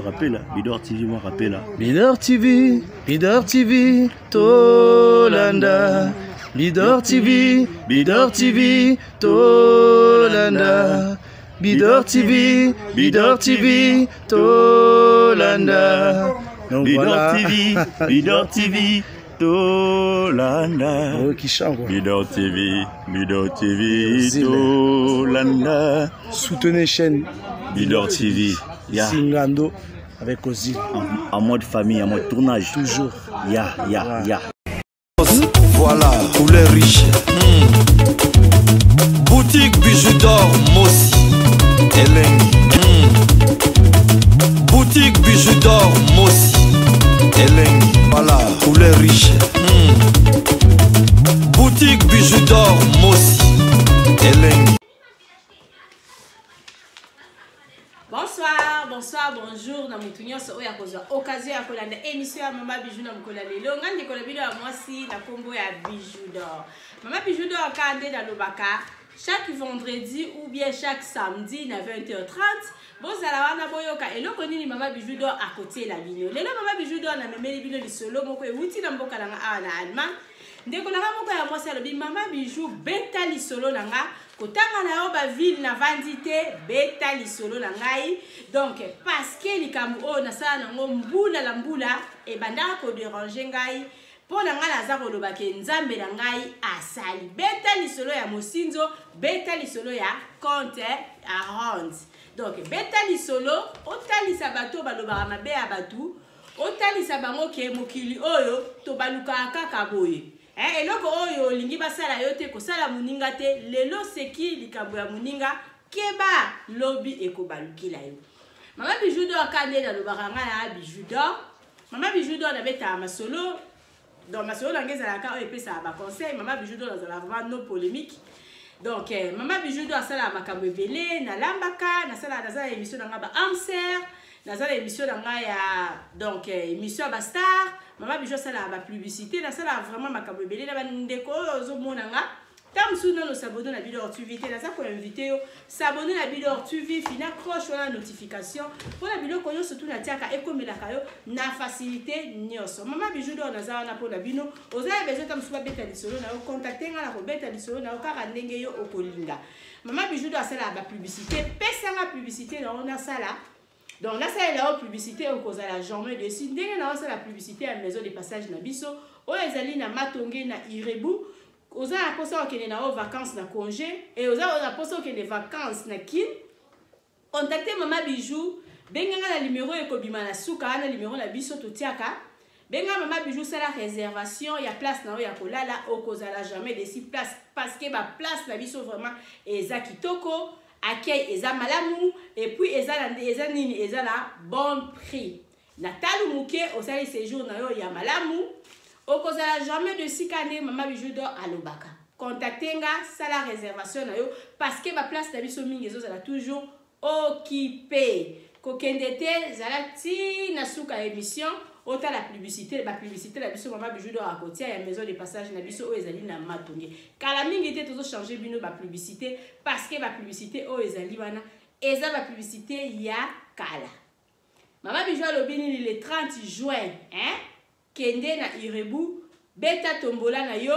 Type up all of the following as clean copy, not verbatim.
Rappela, Bidor TV, moi rappela. Bidor TV, Bidor TV, Tolanda. Bidor TV, Bidor TV, Tolanda. Bidor TV, Bidor TV, Tolanda. Donc Bidor voilà. TV, Bidor TV, Tolanda. Oh, qui chante, quoi. Bidor TV, Bidor TV, Tolanda. Soutenez chaîne. Bidor TV. Yeah. Singando avec Ozil. En, en mode famille, en mode tournage. Toujours. Ya, ya, ya. Voilà, couleur riche. Boutique bijoux d'or Mossi. Elengi. Boutique bijoux d'or Mossi. Elengi. Voilà, couleur riche. Boutique bijoux d'or Mossi. Elengi. Bonsoir, bonsoir, bonjour na mutu nyonso oyo akozwa occasion ya kolanda émission ya Mama Bijou na mokolo ya lelo. Nga ndeko na bino ya mwasi na kombo ya Bijou d'or. Mama Bijou d'or kaka nde nalobaka chaque vendredi ou bien chaque samedi na 20h30 bozala wana boyoka eloko nini Mama Bijou d'or akotiela bino. Lelo Mama Bijou d'or namemeli bino lisolo moko ewuti na mboka na nga awa na Allemagne. Ndeko na nga moko ya mwasi alobi Mama Bijou beta lisolo na nga kotanga na yo ba ville na vandi te beta lisolo na ngai donc parce que likambo oyo nasala nango mbula na mbula ebandaka koderange ngai mpo na ngai naza koloba ke nzambe na ngai asali beta lisolo ya mosinzo beta lisolo ya compte ya ronde donc beta lisolo otalisa bato balobaka mabe ya bato otalisa bango ke mokili oyo tobalukaka kaka boye Eh, eloko oyo olingi basala yo te kosala moninga te lelo seki likambo ya moninga keba lobi ekobalukela yo mama bijou d'or ka nde nalobaka ngai na bijou d'or mama bijou d'or nabetaka masolo donc masolo na ngai ezalaka oyo epesaka baconseil mama bijou d'or nazala vraiment no polémique donc eh, mama bijou d'or asalaka makambo ebele nalambaka nasala naza na émission na ngai ba amser naza na émission na ngai ya donc eh, émission ya bastar mama bijou asalaka bapublicité nasalaka vraiment makambo ebele na bandeko oyo ozomona nga ntango mosusu nano s'abonne na Bidor TV te naza koinvite yo s'abonne na Bidor TV fina croche wana notification mpona biloko nyonso tu natiaka ekomelaka yo na facilité nyonso mama bijou dor naza wana mpona bino oza na besoin ntango mosusu babeta lisolo na yo contacte nga na kobeta lisolo na yo kaka ndenge yo okolinga mama bijou dor asalaka bapublicité pesanga publicité na yo nasala donc nasalela yo publicité okozala jamais dessus ndenge na osala publicité ya maison de passage na biso oyo ezali na matonge na irebu oza na mposa okende na yo vacances na congé e oza na mposa okende vacances na kin contacte mama bijou benga nga na numero ekobima na suka wana numero na biso totiaka benga mama bijou sala réservation ya place na yo ya kolala okozala jamais desi place parce que baplace na biso vraiment eza kitoko accueil eza malamu et puis eza na eza nini eza na bon prix na talu moke osali séjour na yo ya malamu okozala jamais de sika nde mama bijou d'or alobaka contacte nga sala réservation na yo parce que baplace na biso mingi ezozala toujours occupé kokende te zala ti na suka ya émission otala publicité bapublicité na biso mama bijou d'or akotia ya maison de passage na biso oyo ezali na matonge kala mingi te tozochange bino bapublicité parce que bapublicité oyo ezali wana eza bapublicité ya kala mama bijou alobi nini le 30 juin hein? Kende na Irebu, beta tombola na yo,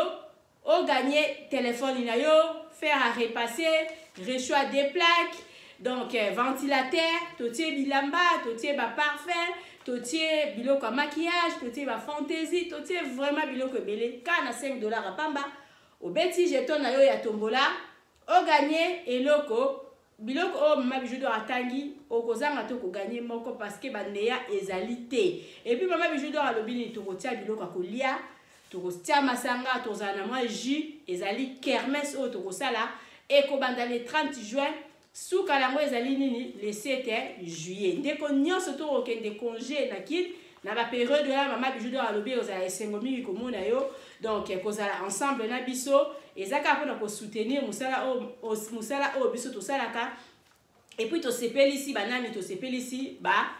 o gagner téléphone na yo, fer à repasser, réchaud à des plaques, donc eh, ventilateur, totie bilamba, totie ba parfum, totie biloko ya maquillage, totie ba fantaisie, totie vraiment biloko ebele, ka na 5 dollars ya pamba, obeti jeton na yo ya tombola, o gagner eloko biloko oyo mama bijou d'or atangi okozanga te okoganye moko parce que baneya ezali te epuis mama bijou d'or alobi nini tokotia biloko ya kolia tokotia masanga tozala na mwa jus ezali kermesse oyo tokosala ekobanda le 30 juin suka na yango ezali nini le 7 juillet ndeko nyonso tokokende congé na kin na baperiode wana mama bijou d'or alobi ekozala esengo mingi komona yo donc kozala ensemble na biso eza kaka mpona kosoutenir mosala oyo mosala oyo biso tosalaka epuis tosepelisi banani tosepelisi ba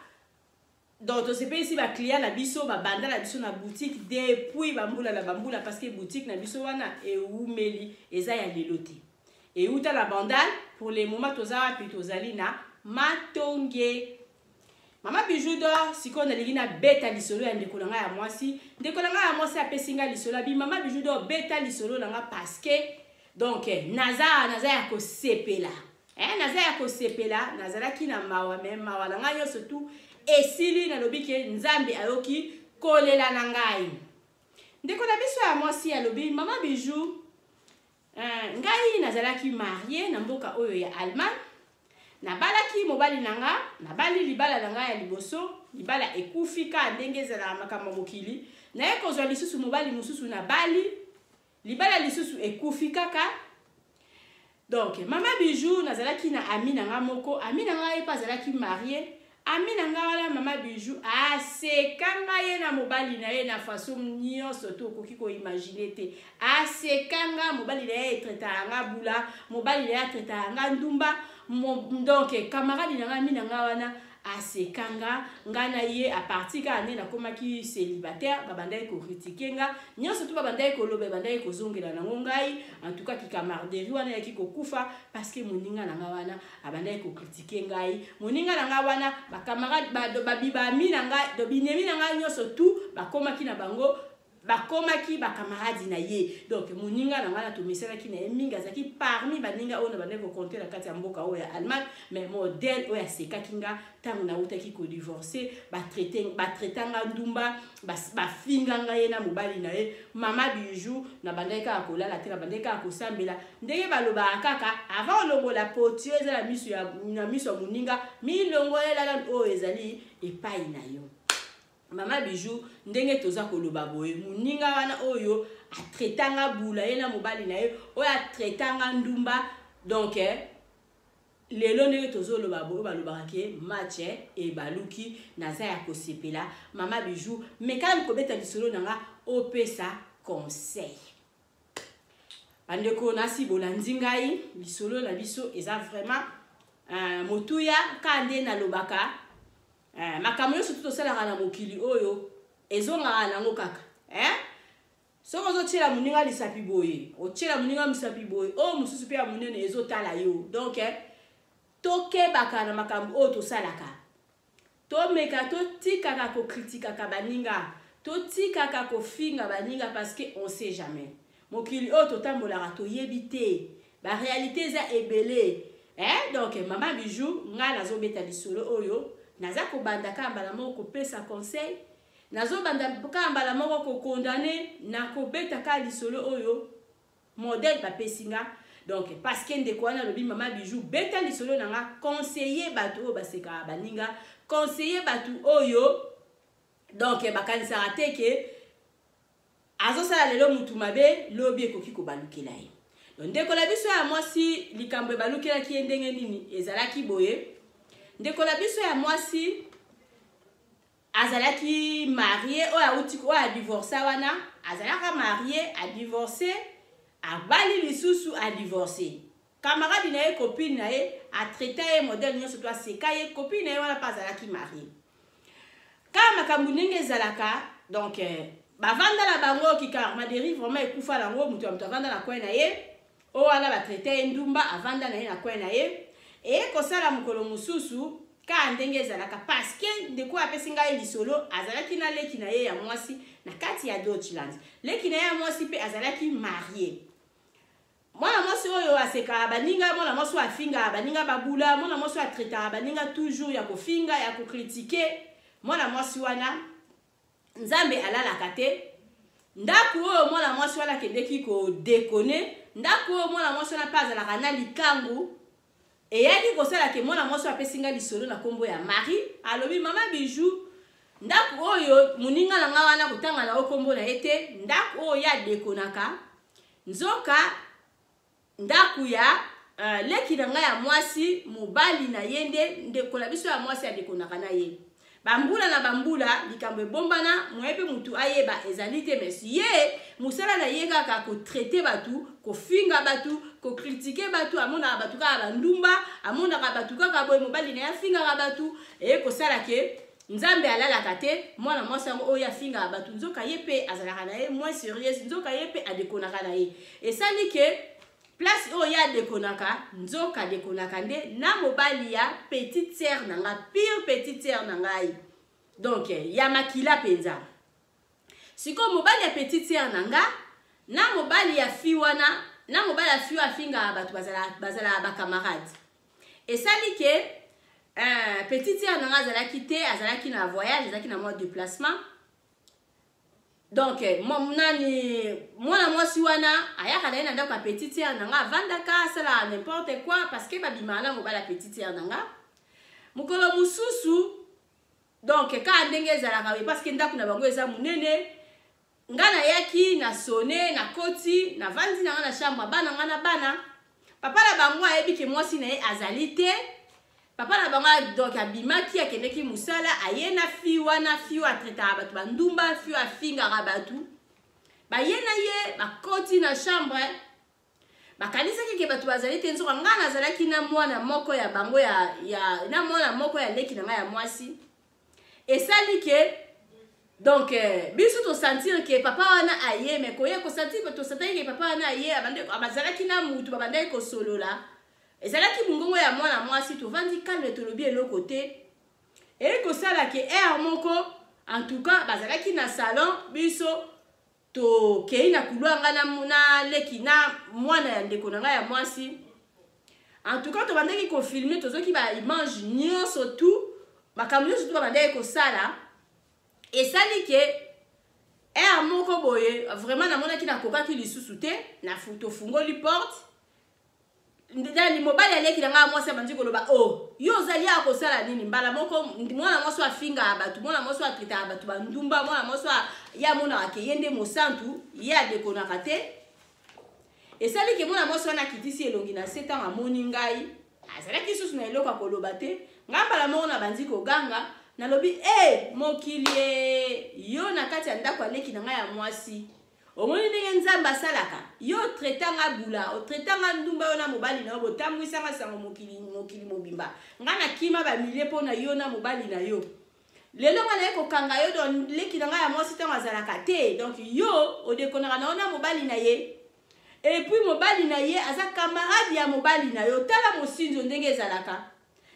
donc tosepelisi baclient na biso babanda na biso na boutique depuis bambula na bambula parce que boutique na biso wana ewumeli eza ya lelo te euta na bandal pour le moment toza wapi tozali na matonge. Mama Bijou d'Or, sikoyo nalingi nabeta lisolo ya ndeko na ngai ya mwasi. Ndeko na ngai ya mwasi apesi ngai lisolo, abi Mama Bijou d'Or, beta lisolo na ngai parce que donc naza ya kosepela. Naza ya kosepela, nazalaki na mawa, mais mawa na ngai nyonso tu esili, nalobi ke Nzambe ayoki kolela na ngai. Ndeko na biso ya mwasi alobi Mama Bijou, ngai nazalaki marié na mboka oyo ya Allemagne. Nabalaki mobali na nga, nabali libala na nga ya liboso, libala ekufi ka ndenge ezalaka makambo ya mokili. Naye kozwa lisusu mobali mosusu, nabali libala lisusu ekufi kaka. Donc Mama Bijou, nazalaki na ami na nga moko, ami na nga ye mpe azalaki marié. Ami na nga wana, Mama Bijou, asekanga ye na mobali na ye na façon nyonso to okoki koimagine te. Asekanga mobali na ye, etraitaka nga bula, mobali na ye atraitaka nga ndumba. Donc camarade na nga, ami na nga wana asekanga nga na ye à partir kaka nde nakomaki célibataire, babandaki kocritiquer nga nyonso tu, babandaki koloba, ebandaki kozongela nango ngai. En tout cas, kicamaraderie wana eyaki kokufa parce que moninga na nga wana abandaki kocritiquer ngai. Moninga na ngai wana, bacamarade, bami na ngai, do binemi na ngai nyonso tu bakomaki na bango, bakomaki bacamarade na ye. Donc moninga na ngai na tomesanaki na ye mingi, azalaki parmi baninga oyo na bandaki kocompter na kati ya mboka oyo ya Allemagne. Mais modèle oyo asekaki nga ntango nautaki kodivorcer, batraita nga ndumba, bafinga ngai ye na mobali na ye. Mama Bijou, nabandaki kaka kolala te, nabandaki kaka kosambela. Ndenge balobaka kaka, avant olongola poti oyo eza na miso ya moninga, milongolela oyo ezali epai na yo. Mama Bijou, ndenge toza koloba boye, moninga wana oyo atraitanga bula ye na mobali na ye, oyo atraitanga ndumba, donc lelo ndenge tozoloba boye, balobaka ke match ebaluki. Naza ya kosepela. Mama Bijou, mais kaka kobeta lisolo na nga, opesa conseil. Bandeko, nasi bolandi ngai, lisolo na biso eza vraiment motuya. Ka nde nalobaka, makambo nyonso tu tosalaka na mokili oyo ezongaka nango kaka, eh? Soki ozotiela moninga lisapi boye, otiela moninga misapi boye, oyo mosusu mpe ya monene ezotala yo. Donc tokebaka na makambo oyo tosalaka, tomeka totikaka kocritiquaka baninga, totikaka kofinga baninga, parce que on sait jamais. Mokili oyo totambolaka, toyebi te, baréalité eza ebele, eh? Donc Mama Bijou, ngai nazobeta lisolo oyo, naza kobanda kaka mbala moko kopesa conseil, nazobanda kaka mbala moko kocondamner na kobeta kaka lisolo oyo modèle bapesi nga. Donc parce que ndeko wana alobi: "Mama Bijou, beta lisolo na nga, conseiller bato oyo basekaka baninga, conseiller bato oyo donc bakanisaka te ke azosala lelo mutu mabe, lobi ekoki kobalukela ye." Donc ndeko na biso ya mwasi, likambo ebalukelaki ye ndenge nini? Ezalaki boye: ndeko na biso ya mwasi azalaki marié, oyo auti, oyo adivorça wana, azalaka marié, adivorcé, abali lisusu, adivorcé. Camarade na ye, copine na ye, atraita ye modèle nyonso to aseka ye. Copine na ye wana mpe azalaki marié. Kaka makambo ndenge ezalaka, donc bavanda na bango, kicamaraderie vraiment ekufa nango. Moto ya moto avanda na coin na ye, oyo wana batraita ye ndumba avanda na ye na coin na ye. Eye kosala mokolo mosusu, kaka ndenge ezalaka, parce que ndeko apesi ngai lisolo azalaki na leki na ye ya mwasi na kati ya Deutschland. Leki na ye ya mwasi mpe azalaki marié. Mwana mwasi oyo asekaka baninga, mwana mwasi oyo afingaka baninga babula, mwana mwasi oyo atraitaka baninga toujours ya kofinga, ya kocritiquer, mwana mwasi wana, Nzambe alalaka te. Ndako oyo mwana mwasi wana akendeki kodéconner, ndako oyo mwana mwasi wana mpe azalaka na likangu, eyaki kosala ke mwana mwasi oyo apesi nga lisolo na nkombo ya Marie alobi: "Mama Bijou, ndako oyo moninga na nga wana, kotanga na yo nkombo na ye te, ndako oyo ye adéconnaka, nzoka ndako ya leki na ngai ya mwasi, mobali na ye nde ndeko na biso ya mwasi adéconnaka na ye bambula na bambula. Likambo ebombana, moye mpe motu ayeba ezali te. Mais ye mosala na ye kaka kotraiter bato, kofinga bato, kocritiquer bato. Amonaka bato kaka bandumba, amonaka bato kaka boye. Mobali na ye afingaka bato." Eye kosala ke Nzambe alalaka te. Mwana mwasi yango oyo afingaka bato, nzoka ye mpe azalaka na ye moins sérieuse, nzoka ye mpe adéconnaka na ye. Esali ke Place oyo ye adekonaka, nzoka adekonaka nde na mobali ya petite sœur na nga, pire petite sœur na ngai. Donc ya makila penza. Sikoyo mobali ya petite sœur na nga na mobali ya fille wana, na mobali ya fille oyo afingaka bato, bazala ba camarade. Esali ke petite sœur na nga azalaki te, azalaki na voyage, azalaki na mwa déplacement. Donc nani mwana mwasi wana ayaka na ye na ndako ya petite sœur na nga, avandaka asalaka n'importe quoi parce que babimaka na mobali ya petite sœur na nga. Mokolo mosusu donc kaka ndenge ezalaka parce que ndako na bango eza monene, nga nayaki na sonne, nakoti, navandi na nga na chambre, bana nga na bana. Papa na bango ayebi ke mwasi na ye azali te. Papa na bango donc abimaki, akendeki mosala, aye na fille wana, fille oyo atraitaka bato bandumba, fille oyo afingaka bato. Baye na ye, bakoti na chambre, bakanisaki ke bato bazali te, nzoka nga nazalaki na mwana moko ya bango ya, ya, na mwana moko ya leki na ngai ya mwasi. Esali ke donc biso tosentir ke papa wana aye, mais koye kosentir, tosentaki ke papa wana aye, abazalaki na mutu, babandaki kosolola, ezalaki mongongo ya mwana mwasi. Tovandi calme, tolobi eloko te. Eye kosala ke aire moko, en tout cas bazalaki na salon, biso tokei na couloir, nga na leki na mwana ya ndeko na ngai ya mwasi. En tout cas tobandaki kofilme, tozoki ba image nyonso, tout makambo nyonso tu babandaki kosala. Esali ke aire moko boye, vraiment namonaki nakokaki lisusu te, na tofungoli porte, nani mobali aleki na ngai mwasi abandi koloba: "Oh, yo ozali awa kosala nini?" Mbala moko mwana mwasi afingaka bato, mwana mwasi atraitaka bato bandumba, mwana mwasi ye amonaka ke ye nde mosantu, ye adekonaka te. Esali ke mwana mwasi wana akitisi elongi na se. Ntango amoni ngai, azalaki lisusu na eloko ya koloba te. Ngai mbala moko nabandi koganga, nalobi: "E mokili e, yo na kati ya ndako aleki na ngai ya mwasi, omoni ndenge Nzambe asalaka? Yo otraitanga bula, otraitanga ndumba, yo na mobali na yo botambwisanga sango mokili, mokili mobimba. Ngai nakima bamilie mpo na yo na mobali na yo. Lelo ngai naye kokanga yo, donc leki na ngai ya mwasi ntango azalaka te, donc yo odekonaka na yo na mobali na ye, et puis mobali na ye aza camarade ya mobali na yo. Tala mosinzo ndenge ezalaka."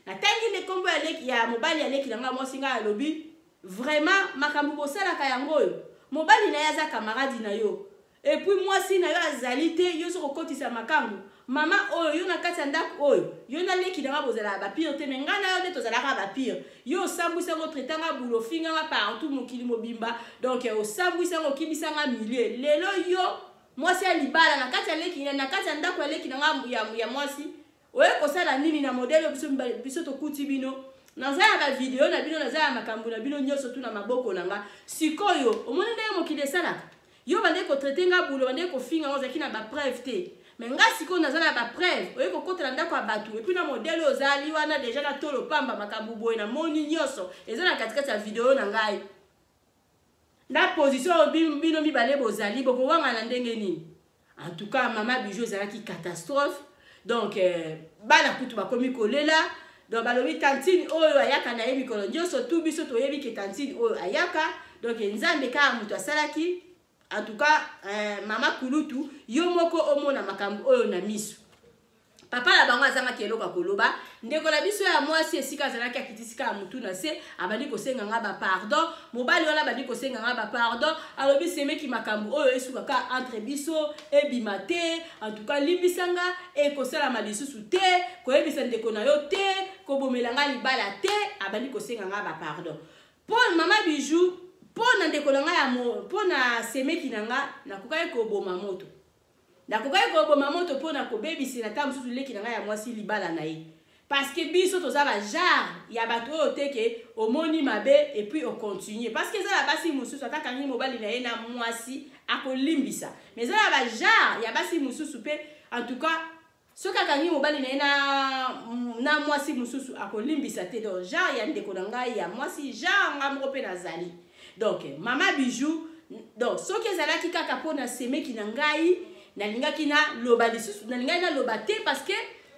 Natangi nde nkombo ya leki ya mobali ya leki na ngai mwasi. Ngai alobi: "Vraiment, makambo bosalaka yango oyo, mobali na ye aza camarade na yo, et puis mwasi na yo azali te, yo soki okotisa makambo mama oyo, yo na kati ya ndako oyo, yo na leki na nga bozalaka bapire te, mais ngai na yo nde tozalaka bapire. Yo osambwisanga, otraitanga bula, ofinganga partout mokili mobimba, donc osambwisanga, okimisanga milieu. Lelo yo mwasi ya libala na kati ya leki, na kati ya ndako ya leki na nga ya mwasi, oye kosala nini na modèle oyo? Biso tokuti bino, naza ya bavideo na bino, naza ya makambo na bino nyonso tu na maboko na nga. Sikoyo omoni ndenge mokili esalaka? Yo bandeki kotraite nga bulo, bandeki kofinga nga, ozalaki na bapreuve te, mais nga sikoyo naza na bapreuve. Oye kokotela ndako ya bato, et puis na modèle oyo ozali wana déjà na tolo pamba, makambo boye, namoni nyonso eza na katikati ya video na ngai na position oyo bino mibale bozali, bokowangana ndenge nini?" En tout cas, mama Bijou, ezalaki catastrophe. Donc bana kutu bakomi kolela. Donc balobi tantine oyo ayaka na ye mikolo nyonso tu, biso toyebi ke tantine oyo ayaka. Donc Nzambe kaka moto asalaki. En tout cas mama kulutu, yo moko omona makambo oyo na miso. Papa na bango azangaki eloko ya koloba. Ndeko na biso ya mwasi, esika azalaki, akitisi kaka motu na se, abandi kosenga nga bapardon. Mobali wana abandi kosenga nga bapardon, alobi: "Semeki, makambo oyo esukaka entre biso, ebima te. En tout cas limbisanga, ekosalama lisusu te, koyebisa ndeko na yo te, kobomela nga libala te." Abandi kosenga nga bapardon. Mpo mama Bijou, mpo na ndeko na ngai ya mpo na semeki na nga, nakokaki koboma moto, nakokaki koboma moto mpo na kobebisela ntango mosusu leki na ngai ya mwasi libala na ye, parce que biso toza bagenre ya bato oyo te ke omoni mabe et puis ocontinue. Parce que eza na basi mosusu, ata kangi mobali na ye na mwasi, akolimbisa, mais eza na bagenre ya basi mosusu mpe, en tout cas soki akangi mobali na ye na mwasi mosusu, akolimbisa te. Donc genre ya ndeko na ngai ya mwasi, genre nga moko mpe nazali. Donc mama Bijou, donc soki ezalaki kaka mpo na semeki na ngai, nalingaki naloba lisusu, nalingaki naloba te, parce que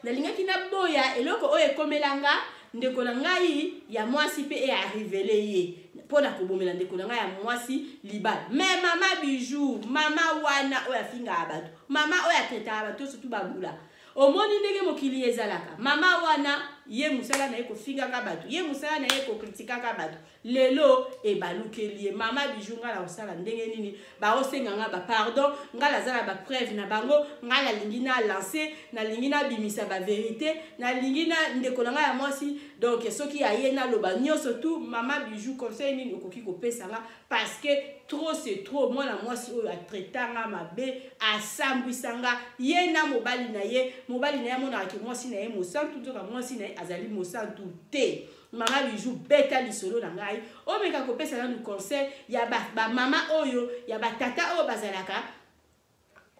nalingaki naboya eloko oyo ekomela nga ndeko na ngai ya mwasi mpe earrivele ye. Mpo na kobomela ndeko na ngai ya mwasi libala. Mais mama Bijou, mama wana oyo afingaka bato, mama oyo atraitaka bato, surtout babula, omoni ndenge mokili ezalaka. Mama wana, ye mosala na ye kofingaka bato, ye mosala na ye kokritikaka bato. Lelo ebalukeli ye. Mama Bijou, ngai na kosala ndenge nini? Baosenga nga bapardon, ngai naza na bapreuve na bango. Ngai nalingi na lance, nalingi nabimisa baverité, nalingi na ndeko na ngai ya mwasi. Donc soki aye, naloba nyonso tu. Mama Bijou, conseil nini okoki kopesa nga? Parce que trop, c'est trop. Mwana mwasi oyo atraita nga mabe, asambwisa nga, ye na mobali na ye. Mobali na ye amonaka ke mwasi na ye mosantu, nzoka mwasi na ye azali mosantu te. Mama Bijou, beta lisolo na ngai, omeka kopesa nanu conseil ya bamama ba oyo, ya batata oyo bazalaka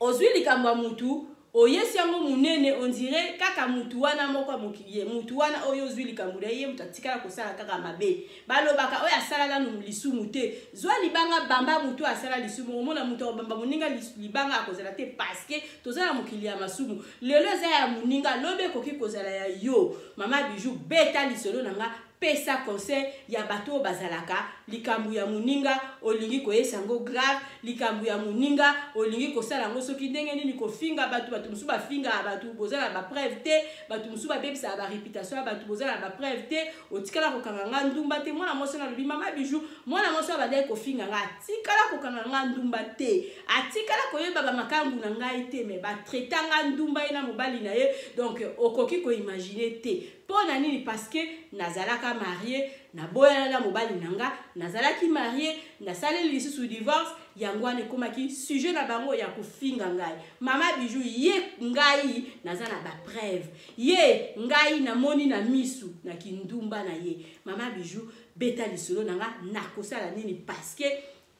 ozwi likambo ya mutu, oyesi yango monene, on dirait kaka mutu wana moko ye, mutu wana oyo ozwi likambo na ye, ye mutu atikala kosala kaka mabe. Balobaka oyo asala nanu lisumu te, zwa libanga bamba mutu asala lisumu. Omona mutu akobamba moninga libanga akozala te, parce que toza na mokili ya masumu. Lelo eza ya moninga, lobi ekoki kozala ya yo. Mama Bijou, beta lisolo na nga, pesa conseil ya bato oyo bazalaka likambo ya moninga olingi koyesa yango grave, likambo ya moninga olingi kosala yango soki ndenge nini, kofinga bato. Bato mosusu bafingaka bato, boza na bapreuve te. Bato mosusu babebisaka baréputation ya bato, boza na bapreuve te. Otikala kokanga nga ndumba te. Mwana mwasi nalobi, mama Bijou, mwana mwasi oyo abandaki kofinga nga atikala kokanga nga ndumba te, atikala koyeba bamakambu na ngai te, mais batraita nga ndumba, ye na mobali na ye. Donc okoki koimagine te mpo na nini. Parce que nazalaka mariée, naboyana na mobali na nga. Nazalaki mariée, nasaleli lisusu divorce. Yango wana ekomaki sujet na bango ya kofinga ngai. Mama Bijou, ye ngai naza na bapreuve, ye ngai namoni na misu na kindumba na ye. Mama Bijou, beta lisolo na nga, nakosala nini? Parce que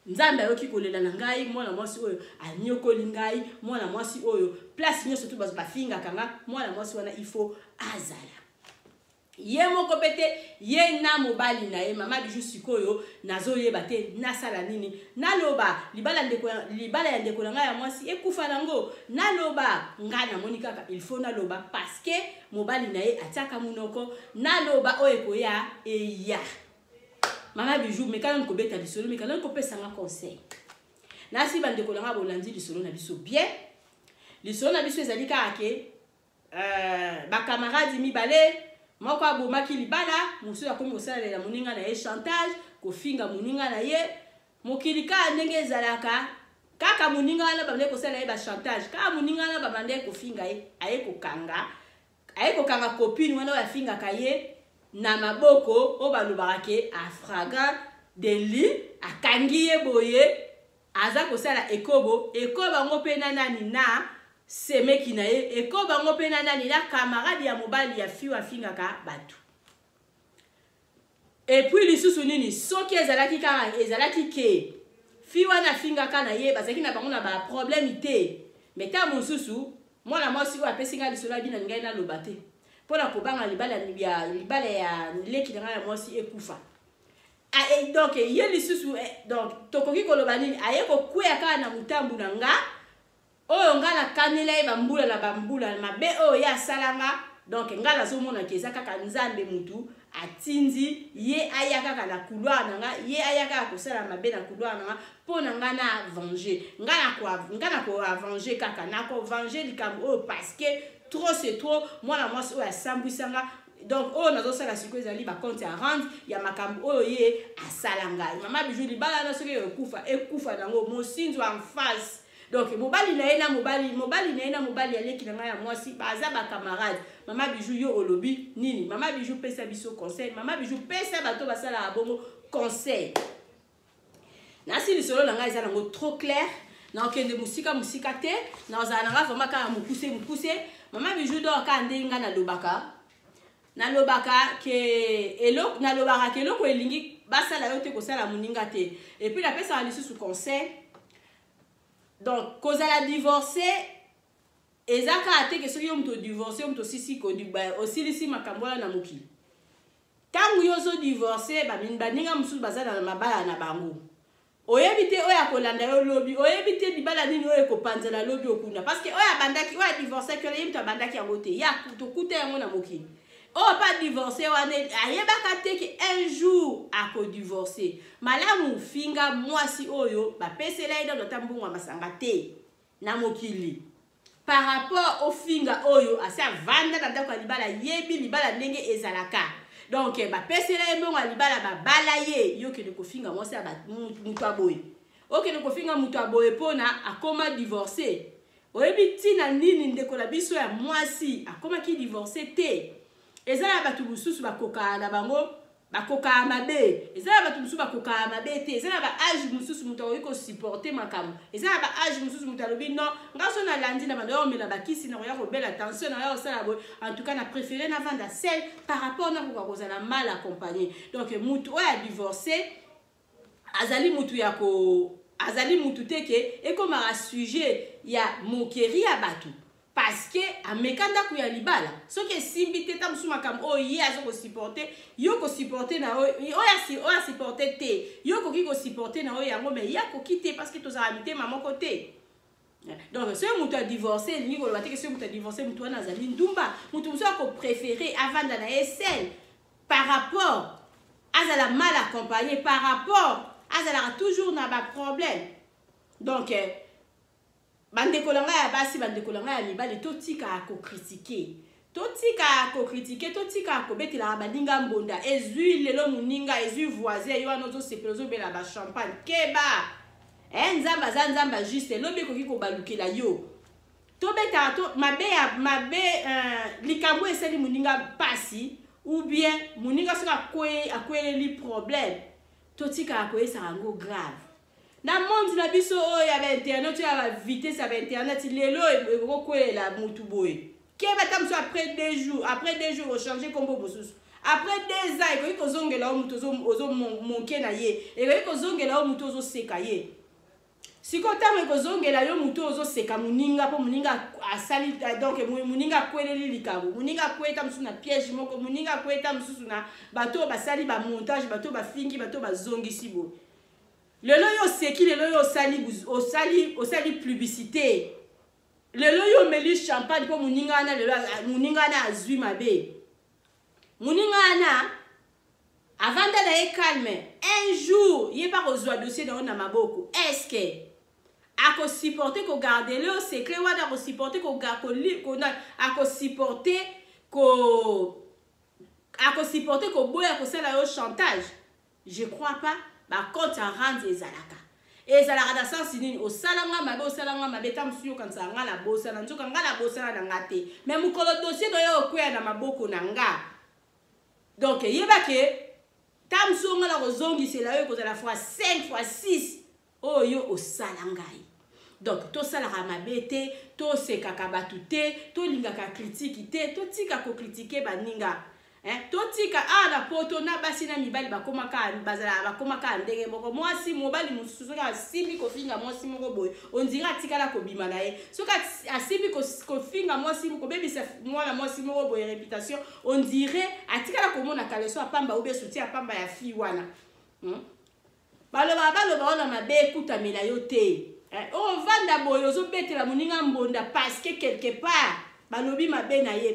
Nzambe ayoki kolela na ngai. Mwana mwasi oyo anyokoli ngai, mwana mwasi oyo place nyonso tu bafingaka nga, mwana mwasi wana il faut azala ye moko mpe te, ye na mobali na ye. Mama Bijou, sikoyo nazoyeba te nasala nini. Naloba libala, ndeko, libala ya ndeko na ngai ya mwasi ekufa nango? Naloba, ngai namoni kaka il faut naloba, parce que mobali na ye atiaka monoko. Naloba, oyo ekoya eya. Mama Bijou, meka nani kobeta lisolo, meka nani kopesanga conseil. Nasi bandeko na ngai bolandi lisolo na biso bien. Lisolo na biso ezali kaka ke bakamaradi mibale, moko abomaki libala, mosusu akomi kosalela moninga na ye chantage, kofinga moninga na ye. Mokili kaka ndenge ezalaka kaka. Moninga wana babandaki kosala ye bachantage, kaka moninga wana babandaki kofinga ye, aye kokanga copine wana oyo afingaka ye na maboko, oyo balobaka ke en flagrant délit. Akangi ye boye, aza kosala ekobo. Ekobo yango mpe na nani? Na semeki na ye. Ekobo yango mpe na nani? Na camarade ya mobali ya fille afingaka bato. Et puis lisusu nini? Soki ezalaki kaka, ezalaki ke fille wana afingaka na ye, bazalaki na bango na baproblème te. Mais ntango mosusu mwana mwasi oyo apesi ngai lisolo abi na ngai naloba te mpo na kobanga libala ya leki na ngai ya mwasi ekufa. Ah, donc ye lisusu donc tokoki koloba nini? Aye kokweya kaka na motambu na nga oyo nga nakanela ye bambula na bambula, mabe oyo ye asala nga. Donc nga nazomonaki eza kaka Nzambe mutu atindi ye aya kaka na couloir na nga, ye aya kaka kosala mabe na couloir na nga mpo na nga na venger. Nga na kovenger kaka, nakovenger likambo oyo, parce que trop, c'est trop. Mwana mwasi oyo asambwisa nga. Donc oyo nazosala sikoyo ezali bacompte à rendre ya makambo oyo ye asala ngai. Mama Bijou, libala wana soki ekufa, ekufa nango mosinzo en face. Donc mobali na ye na mobali na ye na mobali ya leki na ngai ya mwasi baza bacamarade. Mama Bijou, yo olobi nini? Mama Bijou, pesa biso conseil. Mama Bijou, pesa bato basalaka bongo conseil. Nasi lisolo na ngai eza nango trop clair, nakokende mosika mosika te, nakozala na ngai vraiment kaka mokuse mokuse. Mama Bijou d'Or, kaka ndenge ngai nalobaka ke eloko, nalobaka ke eloko elingi basala yo te, kosala moninga te. Et puis napesaka lisusu conseil. Donc kozala divorce eza kaka te ke soki yo moto odivorce, yo moto osisi osilisi makambo wana na mokili. Ntango yo ozodivorce, baninga mosusu baza na mabala na bango, oyebi te oyo akolanda yo lobi, oyebi te libala nini oyo ekopanzana lobi okunda. Parce que oyo abandaki, oyo adivorcaki wana, ye moto abandaki yango te, ya tokuta yango na mokili. Oyo pa divorce wana ayebaka te ke un jour akodivorce. Malamu finga mwasi oyo bapesela ye nano ata mbongo ya masanga te na mokili par rapport ofinga oyo asi avanda na ndako ya libala, yebi libala ndenge ezalaka. Donc bapesela ye mbongo ya libala, babala ye, yo okende kofinga mwasi ya moto ya boye, okende kofinga moto ya boye mpona akoma divorce. Oyebi ntina nini ndeko na biso ya mwasi akomaki divorce te? Eza na bato mosusu bakokaka na bango, bakokaka mabe. Eza na bato mosusu bakokaka mabe te. Eza na ba age mosusu moto akoki kosupporte makambo. Eza na ba age mosusu moto alobi non, nga so nalandi na bando ya komela bakisi, nakoya kobela tension, nakoya kosala boye. En tout cas na préféré navanda seule par rapport nakoka kozala mal accompagné. Donc moto oyo adivorce azali mutu ya ko azali mutu te ke ekomaka sujet ya moquerie ya bato, parce que ameka ndako ya libala. Soki esimbi te, ta mosusu makambo oyo ye aza kosupporte, yo kosupporte na oyo oyo asupporte te, yo okoki kosupporte na oyo yango, mais ye akoki te, parce que tozala mitema moko te. Donc soki moto adivorce, elingi koloba te ke soki moto adivorce, moto wana azali ndumba. Moto mosusu akopréféré avanda na ye seul par rapport azala mal accompagné, par rapport azalaka toujours na baproblème. Donc bandeko na ngai ya basi, bandeko na ngai ya mibali, totikaka kokritike, totikaka kokritike, totikaka kobetelaka baninga mbonda. Ezwi lelo moninga, ezwi voisin, yo wana ozosepela, ozobela bachampagne. Keba, Nzambe aza Nzambe ajuste, lobi ekoki kobalukela yo. Tobetaka to mabe ya mabe, likambo esali moninga mpasi ou bien moninga soki akweleli problème, totikaka koyesaka yango grave. Na monde na biso oyo ya bainternet, oyo ya bavitesse ya bainternet, lelo ekokokwelela motu boye, keba, ta mosusu après 2 jours, après 2 jours ochange kombo mosusu, après 2 ans ekoki kozongela yo motu ozomonke na ye, ekoki kozongela yo motu ozoseka ye. Sikoyo ntango ekozongela yo motu ozoseka moninga mpo moninga asali, donc moninga akweleli likambo, moninga akweta mosusu na piège moko, moninga akweta mosusu na bato oyo basali bamontage, bato oyo bafingi, bato oyo bazongisi boye. Lelo yo oseki, lelo yo osali publicité, lelo yo omeli champagne mpo moninga wana. Lelo moninga wana azwi mabe, moninga wana avanda na ye calme, un jour ye mpa kozwa dossier na yo na maboko. Est-ce akosupporte kogarder yo secret wana? Akosupporte akosupporte ko akosupporte koboya kosala yo chantage? Je crois pas. Bacompte à rendre ezalaka na sens nini? Osalanga mabe, osalanga mabe, ta mosusu yokanisaka nga na bosana, nzoka nga na bosana na nga te. Mais mokolo dossier na yo okweya na maboko na nga, donc yeba ke ta mosusu nga na kozongisela yo ekozala fois 5, fois 6 oyo osala ngai. Donc tosalaka mabe te, tosekaka bato te, tolingaka critique te, totika kokritike baninga. Totika awa na poto na basi na mibali bakomaka, bazalaka, bakomaka ndenge moko. Mwasi, mobali mosusu soki asimbi kofinga mwasi moko boye, ondira atikala kobima na ye. Soki asimbi kofinga mwasi, kobebisa mwana mwasi moko boye réputation, ondire atikala komona caleçon ya pamba ou bien soutien ya pamba ya fille wana. Balobaka, baloba wana mabe ekutamela yo te. Ovanda boye, ozobetela moninga mbonda parce que quelque part balobi mabe na ye,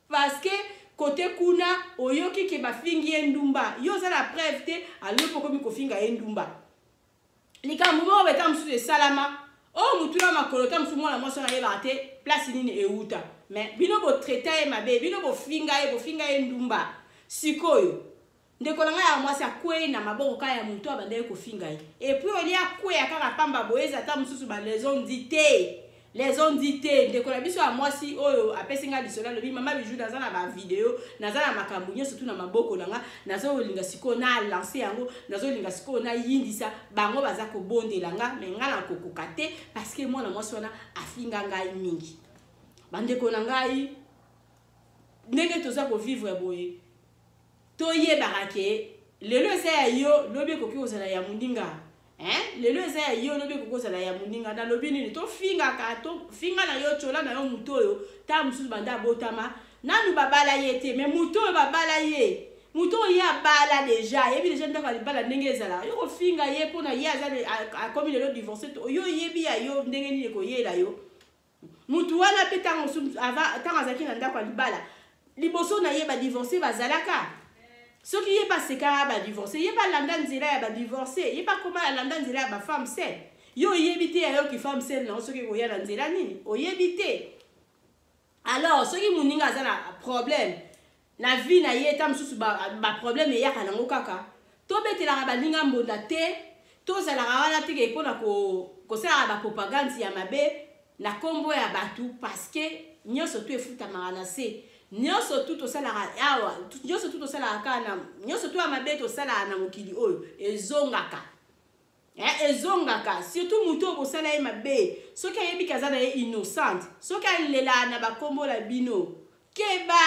parce que kote kuna oyoki ke bafingi ye ndumba. Yo oza na preuve te, alobi okomi kofinga ye ndumba. Likambo moko beta mosusu esalama oyo motu na makolo, ta mosusu mwana mwasi wana ayebaka te place nini euta, mais bino botraita ye mabe, bino bofinga ye, bofinga ye ndumba. Sikoyo ndeko na ngai ya mwasi akwei na maboko kaka ya motu abandaki kofinga ye. Et puis olia akweya kaka pamba boye, eza ata mosusu baleçon di te, leçon di te. Ndeko na biso ya mwasi oyo apesi ngai lisolo alobi: "Mama Bijou, naza na bavideo, naza na makambo nyonso tu na maboko na nga, nazolinga sikoyo na lance yango, nazolinga sikoyo nayindisa bango, baza kobondela nga, mais ngai nakokoka te parce que mwana mwasi wana afinga ngai mingi." Bandeko na ngai, ndenge toza kovivre boye, toyebaka ke lelo eza ya yo, lobi ekoki kozala ya moninga, hein? Lelo eza ya yo, lobi ekoki kozala ya moninga. Nalobi nini? Tofingaka, tofinga na yo, tyola na yo motu oyo ta mosusu banda abotama nanu babala ye te. Mais motu oyo babala ye, motu oyo ye abala déjà, ayebi déjà ndako ya libala ndenge ezalaka. Yo kofinga ye mpona ye aza akomi lelo divorce, yo oyebi ya yo ndenge nini ekoyela yo. Mutu wana mpe ntango azalaki na ndako ya libala. Liboso na ye badivorce bazalaka. Soki ye mpe asekaka badivorce, ye mpe alanda nzela ya badivorce, ye mpe akoma alanda nzela ya bafemme seule. Yo oyebi te ya yoki femme seule na yo soki ekoya na nzela nini, oyebi te. Alors soki moninga aza na problème na vie na ye, ta mosusu baproblème ba eyaka nango kaka, tobetelaka baninga mbonda te, tozalaka wana teke mpona kosalaka bapropagande ya mabe na nkombo ya bato, parce que nyonso tu efutamaka na se. Nyonso tu tosalaka awa, nyonso tu tosalaka kaka na nyonso tu ya mabe tosalaka na mokili oyo ezongaka. Ezongaka surtout motu oyo bosala ye mabe, soki ayebi ke aza na ye innocente, soki alelaka na bakombo na bino, keba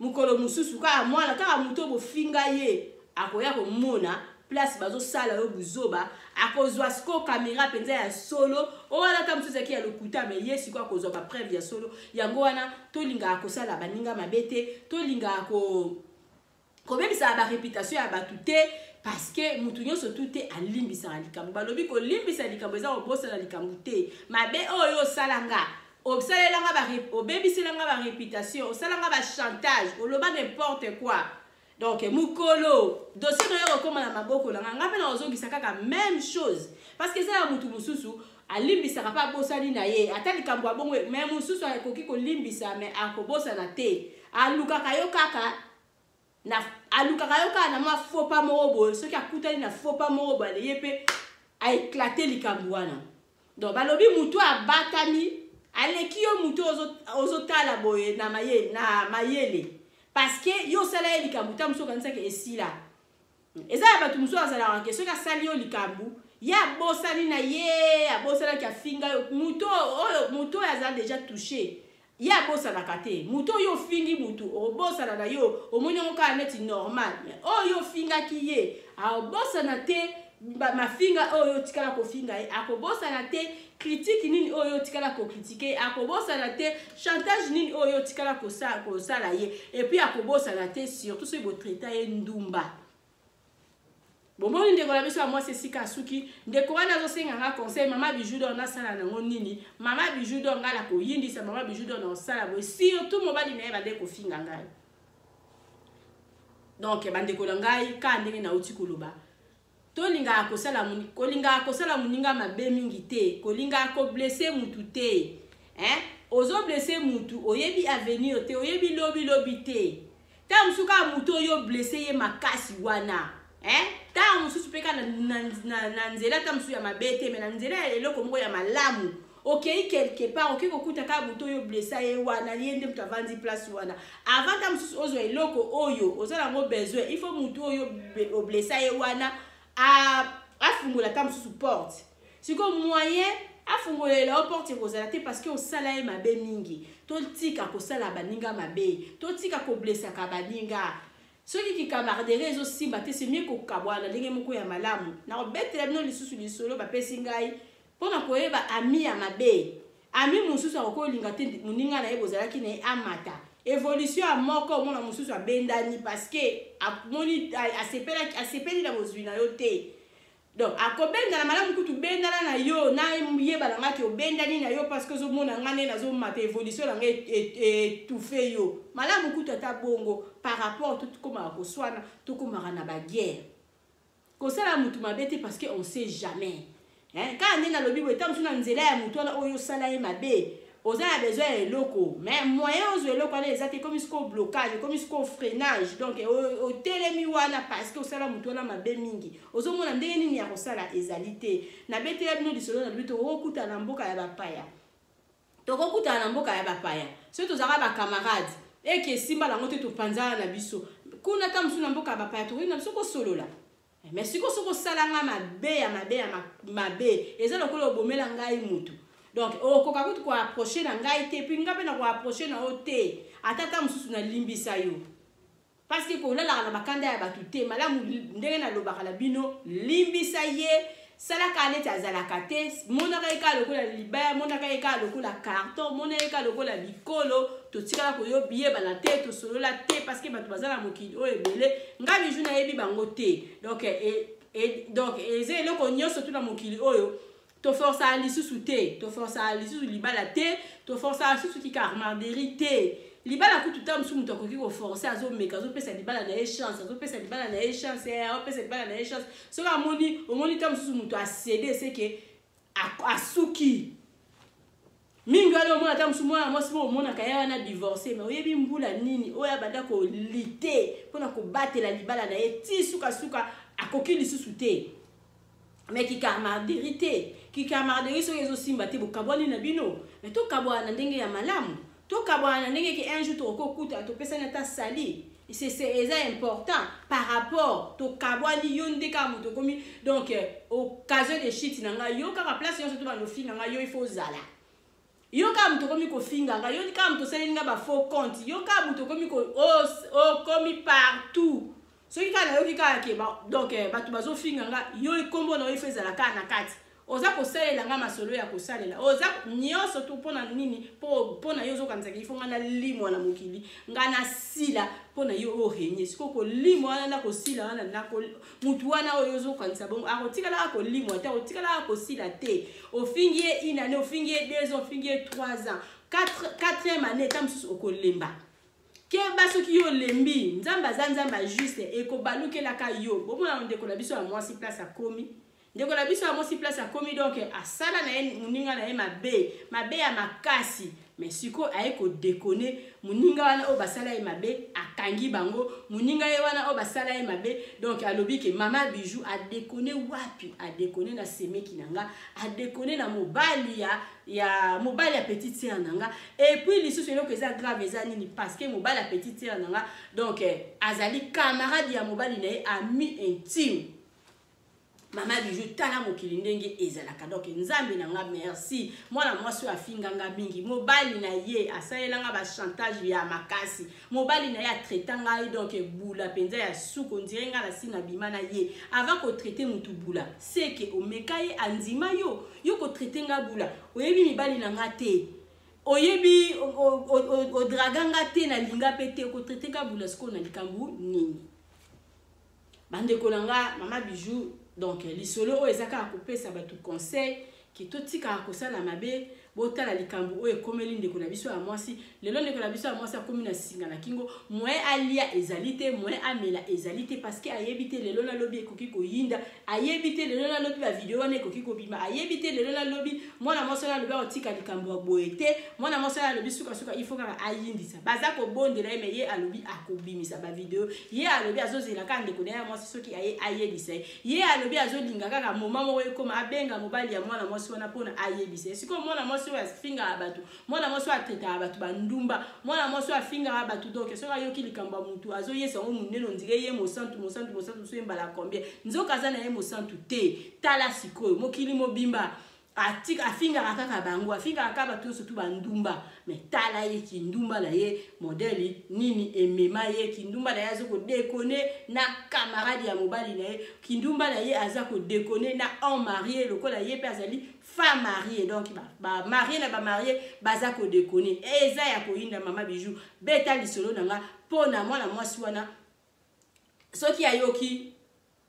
mokolo mosusu kaka mwana kaka motu oyo bofinga ye akoya komona place bazosala yo buzoba, akozwa siko kamera mpenza ya solo oyo wana ata mosusu ezalaki ya lokuta, me ye sikoyo akozwa bapreuve ya solo. Yango wana tolingaka kosala baninga mabe te, tolingaka kobebisaka bareputation ya bato te, parce que mutu nyonso tu te alimbisaka likambo. Balobi kolimbisa likambo eza kobosana likambo te. Mabe oyo osala nga, osalelanga, obebiselanga bareputation, osalanga bachantage, oloba n'importe quoi, donc mokolo dossier na yo ekokóma na maboko na nga, nga mpe na kozongisa kaka même chose, parce que eza ya mutu mosusu alimbisaka mpe abosani na ye ata likambo ya bongo, mais mosusu akoki kolimbisa mais akobosana te. Alukaka yo kaka na alukaka yo kaka na mwa faux pas moko boye. Soki akutani na faux pas moko boye, ye mpe aéclate likambo wana. Donc balobi mutu abatami aleki yo mutu ozotala boye na mayele, parce que yo osala ye likambo ta mosusu okanisaki esila. Eza ya bato mosusu azalaka ke soki asali yo likambo, ye abosani na ye, abosanaki afinga yo. Moto oyo, moto oyo aza déjà touché, ye abosanaka te. Moto oyo ofingi, motu obosana na yo, omoni yango kaka neti normal, mais oyo ofingaki ye abosana te mafinga oyo otikala kofinga ye, akobosana te critique nini oyo otikala kocritiquer ye, akobosana te chantage nini oyo otikala kosala ye, et puis akobosana te surtout soki botraiter ye ndumba. Bomoni ndeko na biso ya mwasi esika asuki. Ndeko wana azosenga nga conseil: "Mama Bijou d'Or, nasala nango nini? Mama Bijou d'Or, ngai na koyindisa. Mama Bijou d'Or, na kosala boye." Surtout mobali na ye bande kofinga ngai. Donc bandeko na ngai, kaka ndenge nauti koloba, tolingaka kosala, kolingaka kosala moninga mabe mingi te, kolingaka koblesser mutu te, hein? Ozoblesser mutu, oyebi avenir te, oyebi lobi lobi te. Ntango mosusu kaka mutu oyo blesser ye makasi wana, hein? Ntango mosusu mpe kaka na nzela ata mosusu ya mabe te, mais na nzela ya eloko moko ya malamu, okei quelque part, okei kokuta kaka moto oyo blessa ye wana, ye nde moto avandi place wana. Avant ta mosusu ozwa eloko oyo oza nango besoin, il faut motu oyo oblessa ye wana afungola ta mosusu porte. Sikoyo moyen afungolela yo porte ekozala te, parce que osala ye mabe mingi. Totika kosala baninga mabe, totika koblessaka baninga. Soki kicamaraderie ezosimba te, c'est mieux kokabwana ndenge moko ya malamu. Nakobetela bino lisusu lisolo bapesi ngai mpona koyeba ami ya mabe. Ami mosusu akoki olinga te moninga na ye bozalaki na ye amata évolution ya moko, omona mosusu abendani parce que amoni asepeli na bozwi na yo te. Donc akobendana malamu kutu bendana na yo, nayeba na ngaki obendani na yo parce que ozomona nga nde nazomata évolution na ngai étouffe yo. Malamu kutu ata bongo par rapport tokomaka koswana, tokomaka na baguerre. Kosala mutu mabe te, parce que on sait jamais, hein? Kaka nde nalobi boye, ta mosusu na nzela ya motu wana oyo osala ye mabe, oza na besoin ya eloko, mais moyen ozwa eloko wana eza te. Ekomi sikoyo blocage, ekomi sikoyo freinage. Donc otelemi wana parce que osala motu wana mabe mingi, ozomona ndenge nini ya kosala ezali te. Nabetela bino lisolo, nalobi tokokutana na mboka ya bapaya, tokokutana na mboka ya bapaya. Soki tozalaka bacamarade eke esimba nango te, topanzana na biso kuna. Ta mosusu na mboka ya bapaya tokoki na biso kosolola, mais sikoyo soki osalanga mabe ya mabe ya mabe, eza lokola obomela ngai mutu. Donc okoka kutu koapprocher na ngai te, puis ngai mpe na koapprocher na yo te. Ata ta mosusu nalimbisa yo, parce que kolalaka na bakanda ya bato te. Malamu ndenge nalobaka na bino, limbisa ye, salaka neti azalaka te, monaka ye kaka lokola libaya, monaka ye kaka lokola carton, mona ye kaka lokola bikolo. Totikala koyebana te, tosolola te, parce que bato baza na mokili oyo ebele, nga Bijou nayebi bango te. Donc donc eza eloko nyonso tu na mokili oyo. Toforçaka lisusu te, toforçaka lisusu libala te, toforçaka lisusu kicamaraderie te. Libala kutu ta mosusu moto akoki koforce, azomeka, azopesa libala na ye chance, azopesa libala na ye chance, azopesa libala na ye chance. Soki amoni, omoni ta mosusu moto acede, seke asuki mingi wana. Omona ata mosusu mwana mwasi moko omonaka ye wana divorce, mais oyebi mbula nini oyo abanda kolite mpona kobatela libala na ye ti sukasuka akoki lisusu te. Mais kicamaraderie te, kicamaraderie soki ezosimba te, bokabwani na bino. Mais tokabwana na ndenge ya malamu, tokabwana na ndenge ke un jour tokoki kokuta topesani ata sali. C'est eza important par rapport tokabwani, yo nde kaka moto okomi donc occasion de chute na ngai. Yo kaka place nyonso to bando ofinga ngai, yo il faut ozala. Yo kaka moto okomi kofinga ngai, yo kaka moto osaleli ngai bafaux compte, yo kaka moto okomi partout. Soki kaka nayoki kaka ke donc bato bazofinga nga, yo ekombo na yo ifo ezala kaka na kati. Oza kosalela nga masolo ya kosalela, oza nyonso tu. Mpona nini? Mpo na yo ozokanisaka ifo nga nalimwa na mokili, nga nasila mpo na yo orenie. Sikoyo kolimwa wana na kosila wana na mutu wana oyo ozokanisa bongo, akotikalaka kolimwa te, akotikalaka kosila te. Ofingi ye une année, ofingi ye 2 ans, ofingi ye 3 ans, quatrième année ta mosusu okolemba. Keba, soki yo olembi, Nzambe aza Nzambe ajuste, ekobalukelaka yo. Bomona ndeko na biso ya mwasi place akomi, ndeko na biso ya mwasi place akomi. Donc asala na ye moninga na ye mabe, mabe ya makasi, mais sikoyo aye kodéconner. Moninga wana oyo basala ye mabe, akangi bango. Moninga ye wana oyo basala ye mabe, donc alobi ke mama Bijou adéconner wapi? Adéconner na semeki na nga, adéconner na mobali ya mobali ya petite sœur na nga. Et puis lisusu eloko eza grave eza nini? Parce que mobali ya petite sœur na nga, donc azali camarade ya mobali na ye, ami intime. Mama Bijou, tala mokili ndenge ezalaka. Donc Nzambe na nga, merci. Mwana mwasi oyo afinganga mingi, mobali na ye asalelanga bachantage ya makasi, mobali na ye atraita ngai donc bula mpenza ya suku. On dirait ngai nasi na bima na ye. Avant kotraiter mutu bula, seke omeka ye, andima yo. Yo kotraiter nga bula, oyebi mibali na nga te, oyebi odraga nga te, nalinga mpe te, okotraiter nga bula sikoyo na likambo nini? Bandeko na nga, mama Bijou, donc lisolo oyo eza kaka kopesa bato conseil ke totikaka kosala mabe. Botala likambo oyo ekomeli ndeko na biso ya mwasi lelo. Ndeko na biso ya mwasi akomi na singa na kingo, moyen alia ezali te, moyen amela ezali te, parce que ayebi te lelo nalobi ekoki koyinda, ayebi te lelo nalobi bavideo wana ekoki kobima, ayebi te lelo nalobi mwana mwasi wana alobi akotika likambo ya boye te. Mwana mwasi wana alobi sukasuka ifo kaka ayindisa. Baza kobondela ye, mais ye alobi akobimisa bavideo. Ye alobi azozela kaka ndeko na ye ya mwasi soki aye ayebisa ye. Ye alobi azolinga kaka moma moko ekoma abenga mobali ya mwana mwasi wana mpona ayebisa ye. Sikoyo mwana mwasi oyo afingaka bato, mwana mwasi oyo atraitaka bato bandumba, mwana mwasi oyo afingaka bato, donc soki ayoki likambo ya motu azoyesa yango monene, on dirait ye mosantu, mosantu, mosantu. So ye mbala combien, nzoka aza na ye mosantu te. Tala sikoyo mokili mobimba atika, afingaka kaka bango, afingaka kaka bato nyonso tu bandumba. Mais tala ye kindumba na ye, modèle nini emema ye kindumba na ye? Aza kodéconner na camarade ya mobali na ye. Kindumba na ye, aza kodéconner na homme marié lokola ye mpe azali femme mariée. Donc bamarié na bamarié baza kodéconner, eza ya koyinda. Mama Bijou, beta lisolo na nga mpo na mwana mwasi wana. Soki ayoki,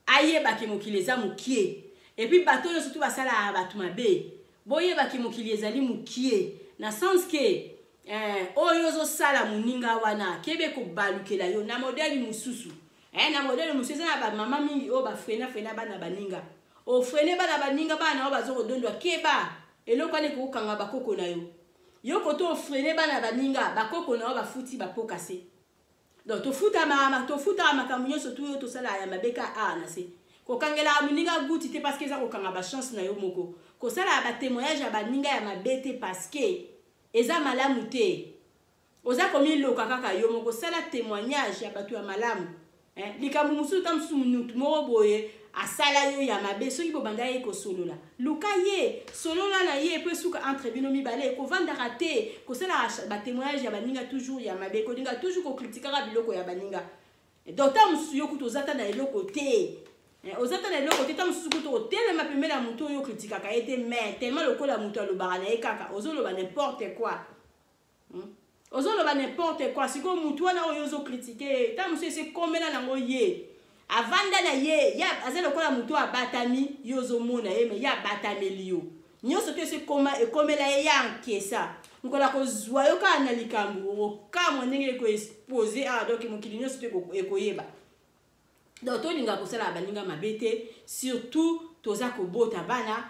ayebaki mokili eza mokie. Et puis bato oyo surtout basalaka bato mabe, boyebaki mokili ezali mokie, na sens ke oyo ozosala moninga wana, kebe kobalukela yo na modèle mosusu, na modèle mosusu. Eza na bamama mingi oyo bafreiner freiner bana baninga. Ofreiner bana baninga, bana oyo baza kodondwa, keba, eloko wana ekokokanga bakoko na yo. Yo koto ofreiner bana baninga, bakoko na yo bafuti bapoka se. Donc tofutaka makambo nyonso tu oyo tosalaka ya mabe ka awa na se. Kokangelaka moninga guti te, parce que eza kokanga bachance na yo moko. Kosalaka batémoignage ya baninga ya mabe te, parce que eza malamu te, oza komiloka kaka yo moko. Sala témoignage ya bato ya malamu, eh? Likambo mosusu, ta mosusu mutu moko boye asala yo ya mabe, soki bobanda ye kosolola, luka ye, solola na ye po esuka entre bino mibale. Kovandaka te kosalaka batémoignage ya baninga toujours ya mabe, kolinga toujours kokritikaka biloko ya baninga. Donc ta mosusu yo kutu oza ta na eloko te, oza ta na eloko te. Ta mosusu kutu otelema pembeni ya motu oyo okritikaka ye te, mais tellement lokola moto alobaka na ye kaka, ozoloba n'importe quoi, Ozoloba n'importe quoi. Sikoyo motu wana oyo ozocritiquer, ta mosusu esi ekomela nango ye, avanda na ye, ye aza lokola motu oyo abatami. Yo ozomona ye, mais ye abatameli yo nyonso to esi ekomela ye, ya ankesa. Mokolo akozwa yo kaka na likambo, okokamwa ndenge ekoexpose awa. Donc mokili nyonso to ekoyeba. Donc tolinga kosala baninga mabe te, surtout toza kobota bana.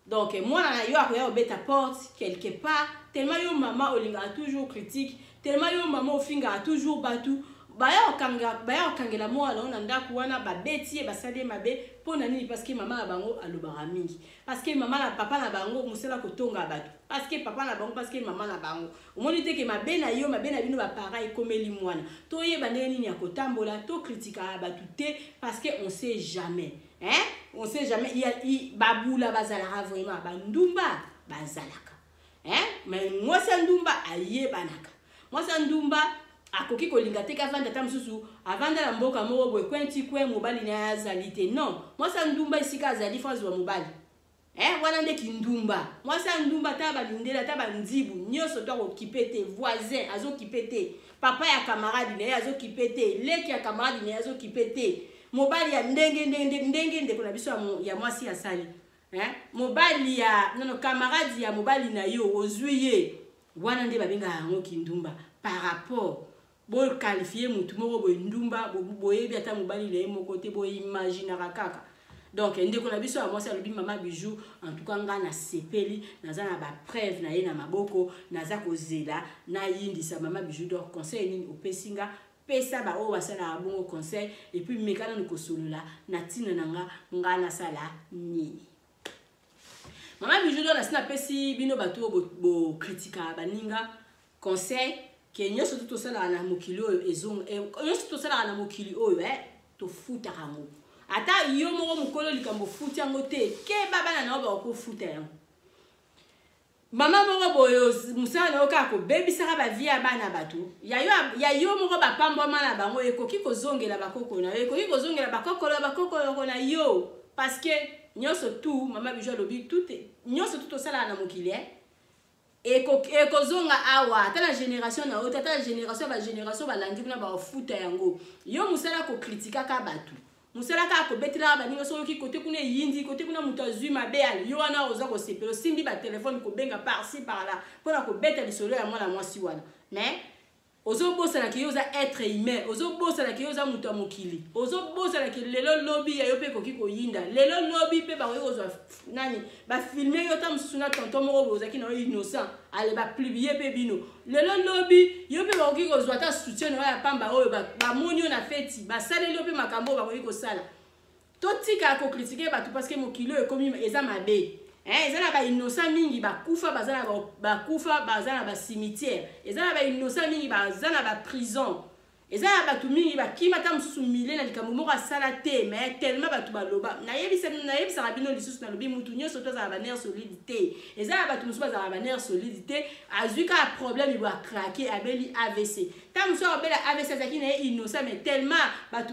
Donc mwana na yo akoya kobeta porte quelque part, tellement yo mama olingaka toujours critique, tellement yo mama ofingaka toujours bato, baya kokangela mwana na yo na ndako wana, babeti ye, basali ye mabe. Mpo na nini? Parce que mama na bango alobaka mingi, parce que mama na papa na bango mosala kotonga bato, parce que papa na bango, parce que mama na bango. Omoni te ke mabe na yo, mabe na bino baparent ekomeli mwana. Toyeba ndenge nini ya kotambola, tokritikaka bato te, parce que on sait jamais, hein? On sait jamais. Babula bazalaka vraiment, bandumba bazalaka, hein? Mais mwasi ya ndumba ayebanaka. Mwasi ya ndumba akoki kolinga te kavanda, ata mosusu avanda na mboka moko boye, coin ti coin, mobali na ye azali te. Non, mwasi ya ndumba esika azali fo azwa mobali. Wana nde kindumba. Mwasi ya ndumba, ata balindeli, ata bandibu nyonso to akokipe te. Voisin azokipe te, papa ya camarade na ye azokipe te, leki ya camarade na ye azokipe te. Mobali ya ndenge ndenge ndenge ndeko na biso ya mwasi asali, eh? Mobali ya nono, camarade ya mobali na yo ozwi ye, wana nde babengaka yango kindumba. Par rapport boqualifier motu moko boye ndumba, boyebi ata mobali na ye moko te, boimaginaka kaka. Donc ndeko na biso ya mwasi alobi: "Mama Bijou, en tout cas nga nasepeli, naza na bapreuve na ye na maboko, naza kozela nayindisa. Mama Bijou d'Or, conseil nini opesi nga? Pesa baoyo basalaka bongo conseil, et puis meka nanu kosolola na ntina na nga. Nga nasala nini?" Mama Bijou d'Or, nasi napesi bino bato oyo bokritikaka baninga conseil ke nyonso to tosalaka na mokili oyo, nyonso tosalaka na mokili oyo, tofutaka yango. Ata yo moko mokolo likambo ofuti yango te, keba, bana na yo bakokofuta yango. Mama moko boye, mosala na yo kaka kobebisaka bavie ya bana bato, ya yo moko bapambwama na bango, ekoki kozongela bakoko na yo, ekoki kozongela bakokolo bakokoloko na yo, parce que nyonso tu, mama Bijou alobi, nyonso tu tosalaka na mokili, ekozonga awa. Ata na génération na yo te, ata na génération ya bagénération balandi kuna, baofuta yango. Yo mosala kokritikaka bato, mosala kaka kobetelaka baninga. Soki oyoki kote kuna eyindi, kote kuna moto azwi mabe, ale yo wana oza kosepela, osimbi batelefone kobenga par-ci par-là mpona kobeta lisolo ya mwana mwasi wana. Mais ozobosanaki yo oza être humain, ozobosanaki yo oza moto ya mokili, ozobosanaki lelo lobi ya yo mpe ekoki koyinda. Lelo lobi mpe bakoki kozwa nani, bafilmer yo ta mosusu na tonton moko boye ozalaki na yo innocent, ale bapublier mpe bino. Lelo lobi yo mpe bakoki kozwa ata soutien na yo ya pamba oyo bamoni yo na feti, basaleli yo mpe makambo oyo bakoki kosala. Totikala kocritiquer bato, parce que mokili oyo ekomi eza mabe. Eza na bainnocent mingi bakufa, baza na bakufa, baza na bacimetière. Eza na bainnocent mingi baza na baprison. Eza na bato mingi bakima ata mosusu mile na likambo moko asala te, mais tellement bato baloba. Nayebisaka bino lisusu, nalobi mutu nyonso to azala banerf solide te. Eza na bato mosusu bazala banerf solide te, azwi kaka problème bo acraquer, abeli AVC. Ntango mosusu akobela AVC, azalaki na ye innocent, mais tellement bato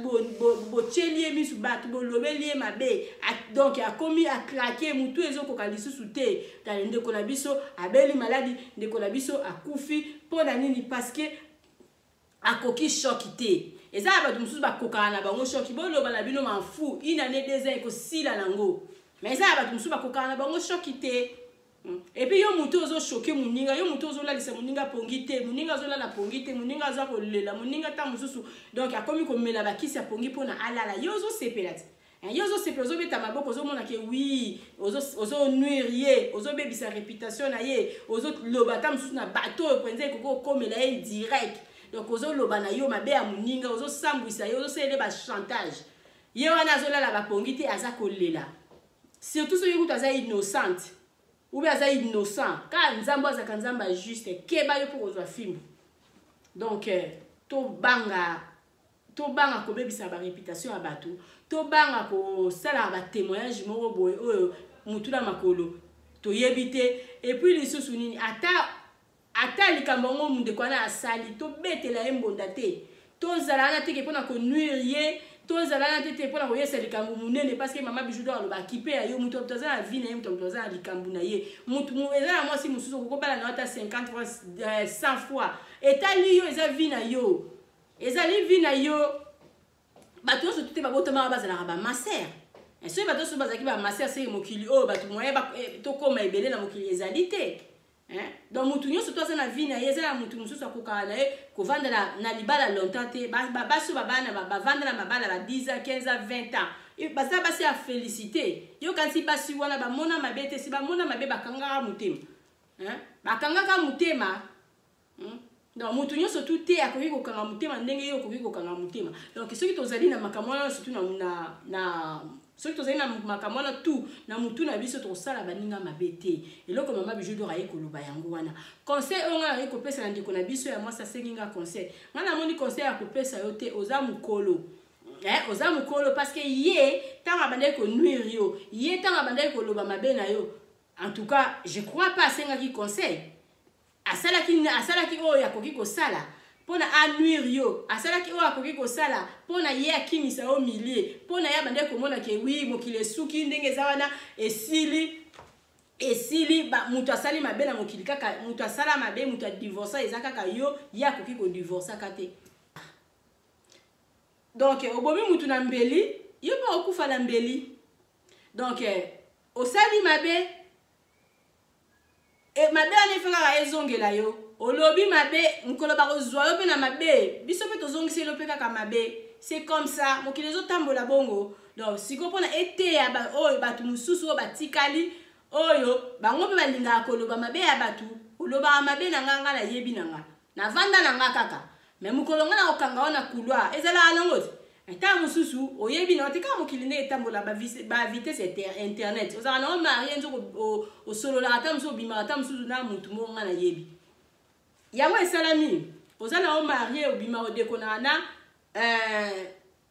botieli ye misu, bato bolobeli ye mabe, donc akomi acraquer, mutu ezokoka lisusu te. Tala ndeko na biso abeli maladi, ndeko na biso akufi. Mpo na nini? Parce que akoki choc te. Eza na bato mosusu bakokaka na bango choc, boloba na bino mafu, une année, 2 ans, ekosila nango. Mais eza na bato mosusu bakokaka na bango choc te. Et puis yo motu ozochoquer moninga, yo motu ozolalisa moninga pongi te, moninga azolala pongi te, moninga aza kolela, moninga ta mosusu donc akomi komela bakisi ya pongi mpona alala, yo ozosepela te. Yo ozosepela, ozobeta maboko, ozomona ke wi ozonuire ye, ozobebisa réputation na ye, ozoloba ata mosusu na bato oyo mpenza ekoki kokomela ye direct. Donc ozoloba na yo mabe ya moninga, ozosambwisa ye, ozosalela bachantage. Ye wana azolala bapongi te, aza kolela, surtout soki kutu aza innocente ou bien aza innocent. Kaka Nzambe azalaka Nzambe ajuste. Keba yo mpo kozwa fimbu. Donc tobanga kobebisa baréputation ya bato, tobanga kosala batémoignage moko boye oyo mutu na makolo toyebi te. Et puis lisusu nini? Ata likambo yango ndeko wana asali, tobetela ye mbonda te. Tozala wana teke mpona konuire ye, tozala wana te te mpona koyesa likambo monene, parce que mama Bijou d'Or aloba akipe ya yo. Moto moto aza na vie na ye, moto moto aza na likambo na ye. Motu eza na mwasi mosusu okokobala na yo ata 50 fois, 100 fois, etali yo, eza vie na yo, ezali vie na yo. Bato nyonso tu te babotamaka bazalaka bamasere. Soki bato nyonso bazalaki bamasere, seke mokili oyo bato moye tokóma ebele na mokili ezali te. Hein? Donc mutu nyonso to aza na vie na ye, eza na mutu mosusu akokaka na ye kovanda na, na libala longtemps te. Basi oyo babala na bavanda na mabala ba 10 ans, 15 ans, 20 ans. Baza basi ya félicité. Yo kanisi basi wana bamona mabe te, si bamona mabe bakangaka motema. Hein? Bakangaka motema. Donc mutu nyonso tu te akoki kokanga motema ndenge yo okoki kokanga motema. Donc soki tozali na makambo wana surtout na, na, na soki tozali na makambo wana tu na mutu na biso, tokosala baninga mabe te. Eloko mama Bijou d'Or aye koloba yango wana. Conseil oyo ngai nakoki kopesa na ndeko na biso ya mwasi asengi nga conseil, ngai namoni conseil ya kopesa yo te. Oza mokolo. Oza mokolo parce que ye ntango abandaki konuire yo, ye ntango abandaki koloba mabe na yo, en tout cas je crois pas asengaki conseil. Asalaki oyo akoki kosala mpona anuire yo, asalaki oyo akoki kosala mpona ye akimisa yo milie, mpona ye abandaki komona ke wi mokili esuki ndenge eza wana, esili esili moto asali mabe na mokili, kaka moto asala mabe, moto adivorsa eza kaka yo, ye akoki kodivorsaka te. Donc obomi mutu na mbeli, yo mpe okufa na mbeli. Donc osali mabe, mabe wana efe kaka ezongela yo. Olobi mabe, mokolo bakozwa yo mpe na mabe, biso mpe tozongiseli yo mpe kaka mabe. C'est comme ça mokili ezotambola bongo. Donc sikoyo mpona eteya oyo bato mosusu oyo batikali, oyo bango mpe balingaka koloba mabe ya bato, olobaka mabe na nga, nga nayebi na nga, navanda na nga kaka, mais mokolo nga na kokanga wana couloir ezalaka nango te. Ntango mosusu oyebi na yo te kaka mokili nde etambola, bavitesse internet, ozalaka nango marié, nzoko osololaka, ata mosusu obimaka, ata mosusu na motu moko nga nayebi yango esalami. Oza na yo marié, obima,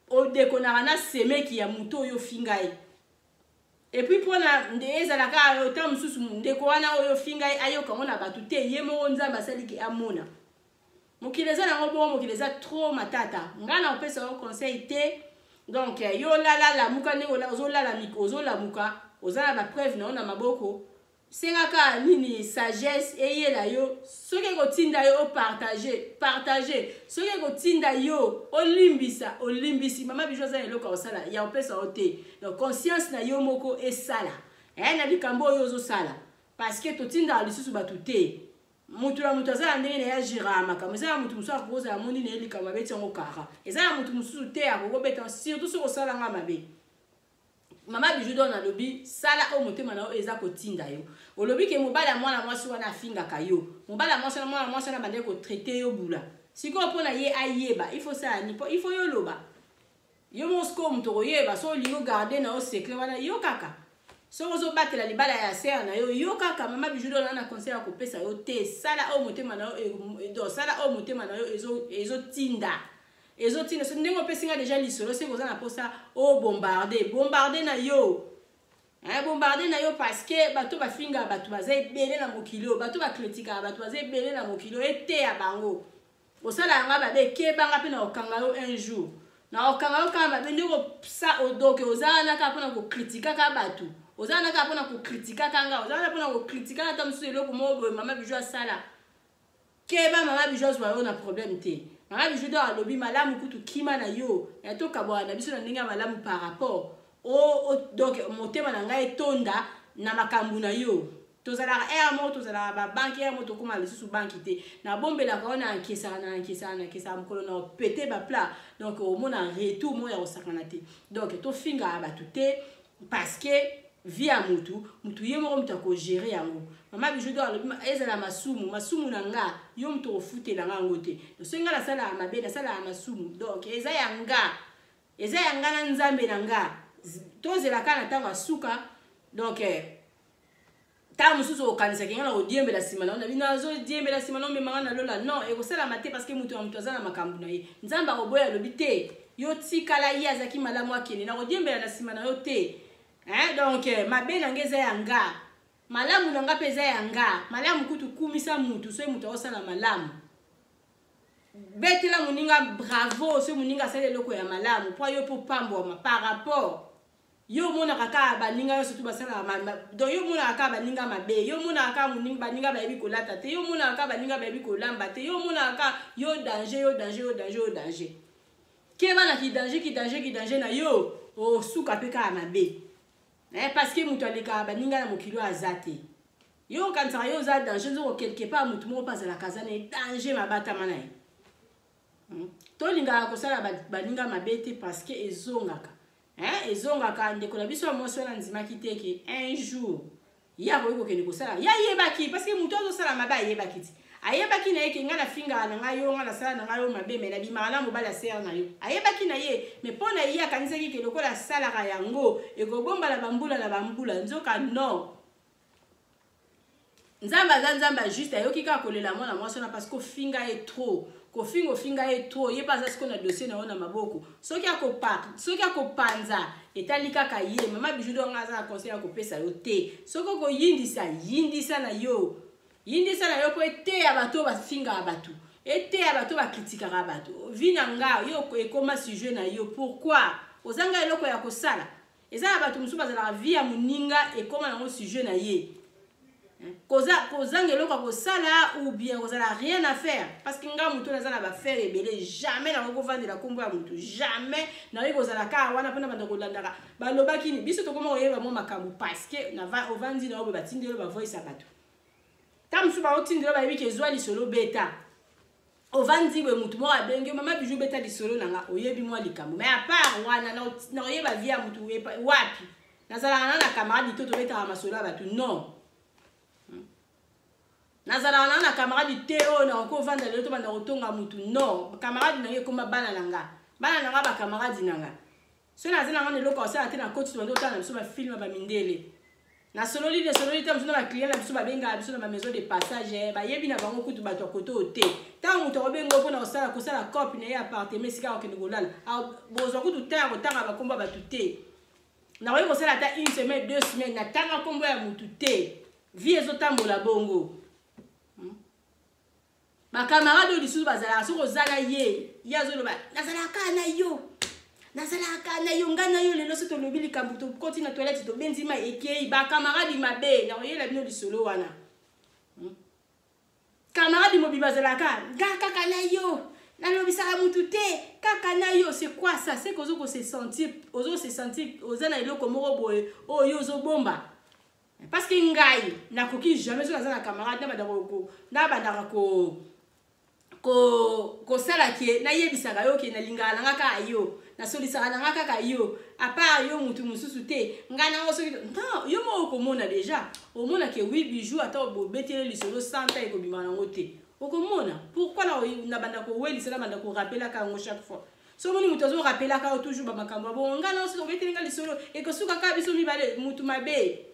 odekonaka na semeki ya motu oyo ofinga ye. Et puis mpona nde ezalaka ota mosusu ndeko wana oyo ofinga ye ayoka yango na bato te, ye moko Nzambe asaliki amona. Mokili eza nango bongo, mokili eza trop matata. Ngai na kopesa yo conseil te. Donc yo lala, lamuka ndenge ozolala, ozolamuka, oza na bapreuve na yo na maboko. Sengaka nini? Sagesse eyela yo. Soki ekotinda yo opartage, partage. Soki ekotinda yo olimbisa, olimbisi. Mama Bijou aza na eloko ya kosala ya kopesa yo te. Donc conscience na yo moko esala na likambo oyo ozosala, parce que totindaka lisusu bato te. Motu na moto aza na ndenge na ye agiraka makambo. Eza na motu mosusu akokozala moni na ye likambo abeti yango kara, eza na motu mosusu te akokobeta, surtout soki osalanga mabe. Mama Bijou d'Or alobi sala oyo motema na yo eza kotinda yo. Olobi ke mobali ya mwana mwasi wana afingaka yo, mobali ya mwasi wana, mwana mwasi wana bandeki kotraite yo bula. Sikoyo mpona ye ayeba, il faut sala ni? Il faut yo loba yo moko. Sikoyo moto okoyeba so olingi ogarde na yo secret wana, yo kaka. Soki ozobatela libala ya sœur na yo, yo kaka. Mama Bijou d'Or na conseil ya kopesa yo te. Sala oyo motema na yo, sala oyo motema na yo ezotinda, ezotinda. So ndenge opesi nga déjà lisolo, soki oza na mposa obombarde, bombarde na yo, bombarde na yo, parce que bato bafingaka bato baza ebele na mokili oyo, bato bakritikaka bato baza ebele na mokili oyo. Eteya bango. Osala yanga mabe, ekebanga mpe na kokanga yo un jour, na kokanga yo kaka mabe ndenge donc oza wana kaka mpona kokritikaka bato, oza wana kaka mpona kokritikaka nga, oza wana mpona kokritikaka ata mosusu eloko moko boye mama Bijou asala. Keba, mama Bijou azwa yo na problème te. Mama Bijou d'Or alobi malamu kutu kima na yo ya tokabwana na biso na ndenge ya malamu par rapport donc motema na ngai etonda na makambo na yo. Tozalaka ere moko, tozalaka babanke ere moko, tokóma lisusu banki te. Nabombelaka oyo, na nkesaka, na nkesaka, na nkesaka, mokolo na opete baplat, donc omona retour moko ya kosakana te. Donc tofingaka bato te, parce que vie ya mutu, mutu ye moko mutu akogere yango. Mama Bijou d'Or alobi ezala masumu, masumu na nga, yo mutu okofutela nga yango te. Soki nga nasalaka mabe, nasalaka masumu, donc eza ya nga, eza ya nga na Nzambe na nga. Tozelaka na ntango ya suka. Donc ntango mosusu okanisaki nga na kodiembela nsima na yo, na bino azodiembela nsima na omemanga na lola, non, ekosalama te, parce que moto na moto aza na makambo na ye. Nzambe akoboya, alobi te, yo tikala, ye azalaki malamu, akende, na kodiembela na nsima na yo te. Hein? Donc mabe na nga eza ya nga, malamu na nga mpe eza ya nga. Malamu kutu kumisa mutu soki moto aosala malamu, betela moninga bravo soki moninga asali eloko ya malamu, mpo yo mpo pambwama. Par rapport yo omonaka kaka baninga nyonso tu basalaka, donc yo omonaka kaka baninga mabe, yo omonaka kaka baninga bayebi kolata te, yo omonaka kaka baninga bayebi kolamba te, yo omonaka kaka yo danger, yo danger, yo danger, yo danger. Keba na kidanger, kidanger, kidanger na yo, osuka mpe kaka mabe, parce que moto alekaka baninga na mokili oyo aza te. Yo okanisaka yo oza danger, nzoko quelque part motu moko mpe azalaka aza na ye danger mabatama na ye. Tolingaka kosala baninga mabe te parce que ezongaka. Hein, ezongaka. Ndeko na biso ya mwasi wana andimaki te ke un jour ye akoki kokende kosala. Ye ayebaki parce que moto azosala mabe ayebaki ti. Ayebaki na ye ke ngai nafingaka na ngai yo, ngai nasala na ngai yo mabe, mais nabimaka na mobali ya sere na yo. Ayebaki na ye, mais mpo na ye akanisaki ke lokola asalaka yango ekobomba na bambula na bambula, nzoka non. Nzambe aza Nzambe ya juste, ayoki kaka kolela mwana mwasi wana parce que ofinga ye trop. Kofinga ofinga ye trop, ye mpe aza sikoyo na dossier na yo na maboko. Soki soki akopanza etali kaka ye. Mama Bijou d'Or, nga aza na conseil ya kopesa yo te. Soki okoyindisa, yindisa na yo. Yindisa na yo mpo eteya bato oyo bafingaka bato, eteya bato oyo bakritikaka bato. Vie na nga yo ekoma sujet na yo, pourquoi? Ozanga eloko ya kosala. Eza na bato mosusu bazalaka vie ya moninga ekoma nango sujet na ye. Kozanga eloko ya kosala ou bien kozala rien à faire, parce que nga moto naza na baaffaire ebele, jamais nakoki kovandela nkombo ya motu, jamais nakoki kozala kaka wana mpona banda kolandaka balobaki nini. Biso tokoma koyeba mwa makambo parce que ovandi na yo boye, batindeli bavoice ya bato, ta mosusu baotindela, bayebi ke ezwa lisolo beta. Ovandi boye, motu moko abengi yo: "Mama Bijou, beta lisolo na nga." Oyebi mwa likambo, mais à part wana na oyeba vie ya motu wapi? Nazalaka na camarade to tobetaka masolo ya bato? Non, nazalaka na camarade te oyo nakoki ovanda lelo tobanda kotonga motu. Non, camarade na ye ekoma bana na nga, bana na nga bacamarade na nga. Soki naza na nga na eloko asala te, na koti, tobanda otala na biso bafilm bamindele. Nasololi, nasololi te. Mosu na baclient na biso babengaka biso na bamaison de passage, bayebi na bango kutu bato ya kote oyo te. Ntango moto akobenga mpona kosala cope na ye, appartement esika akokende kolala, bozwa kutu ta ya kotanga bakombo ya bato te. Nakoki kosala ata une semaine, 2 semaines, natanga nkombo ya motu te. Vie ezotambola bongo. Bacamarade oyo lisusu bazalaka, soki oza na ye, ye azoloba: "Nazalaka na yo, nazalaka na yo, ngai na yo lelo so tolobi likambo, tokoti na toilette, tobenzi mai, ekei." Bacamarade mabe, nakoyela bino lisolo wana. Camarade mobimba azalaka: "Nga kaka na yo, nalobisaka mutu te, kaka na yo." C'est quoi ça? C'est que ozo kose sentir, ozo se sentir oza na eloko moko boye oyo ozobomba. Parce que ngai nakoki jamais, soki naza na camarade, nabandaka kosala ke nayebisaka yo ke nalingaka nanga kaka yo, nasolisaka nanga kaka yo, à part yo mutu mosusu te. Ngai nango soki non, yo moko okomona déjà, omona ke oui, Bijou, ata bobeteli lisolo santa ekobima nango te, okomona. Pourquoi nabanda kowelisa, nabanda korapelaka yango chaque fois? So omoni moto azorapelaka yo toujours bamakambo ya bongo, ngai nango soki obeteli nga lisolo, ekosuka kaka biso mibale. Mutu mabe.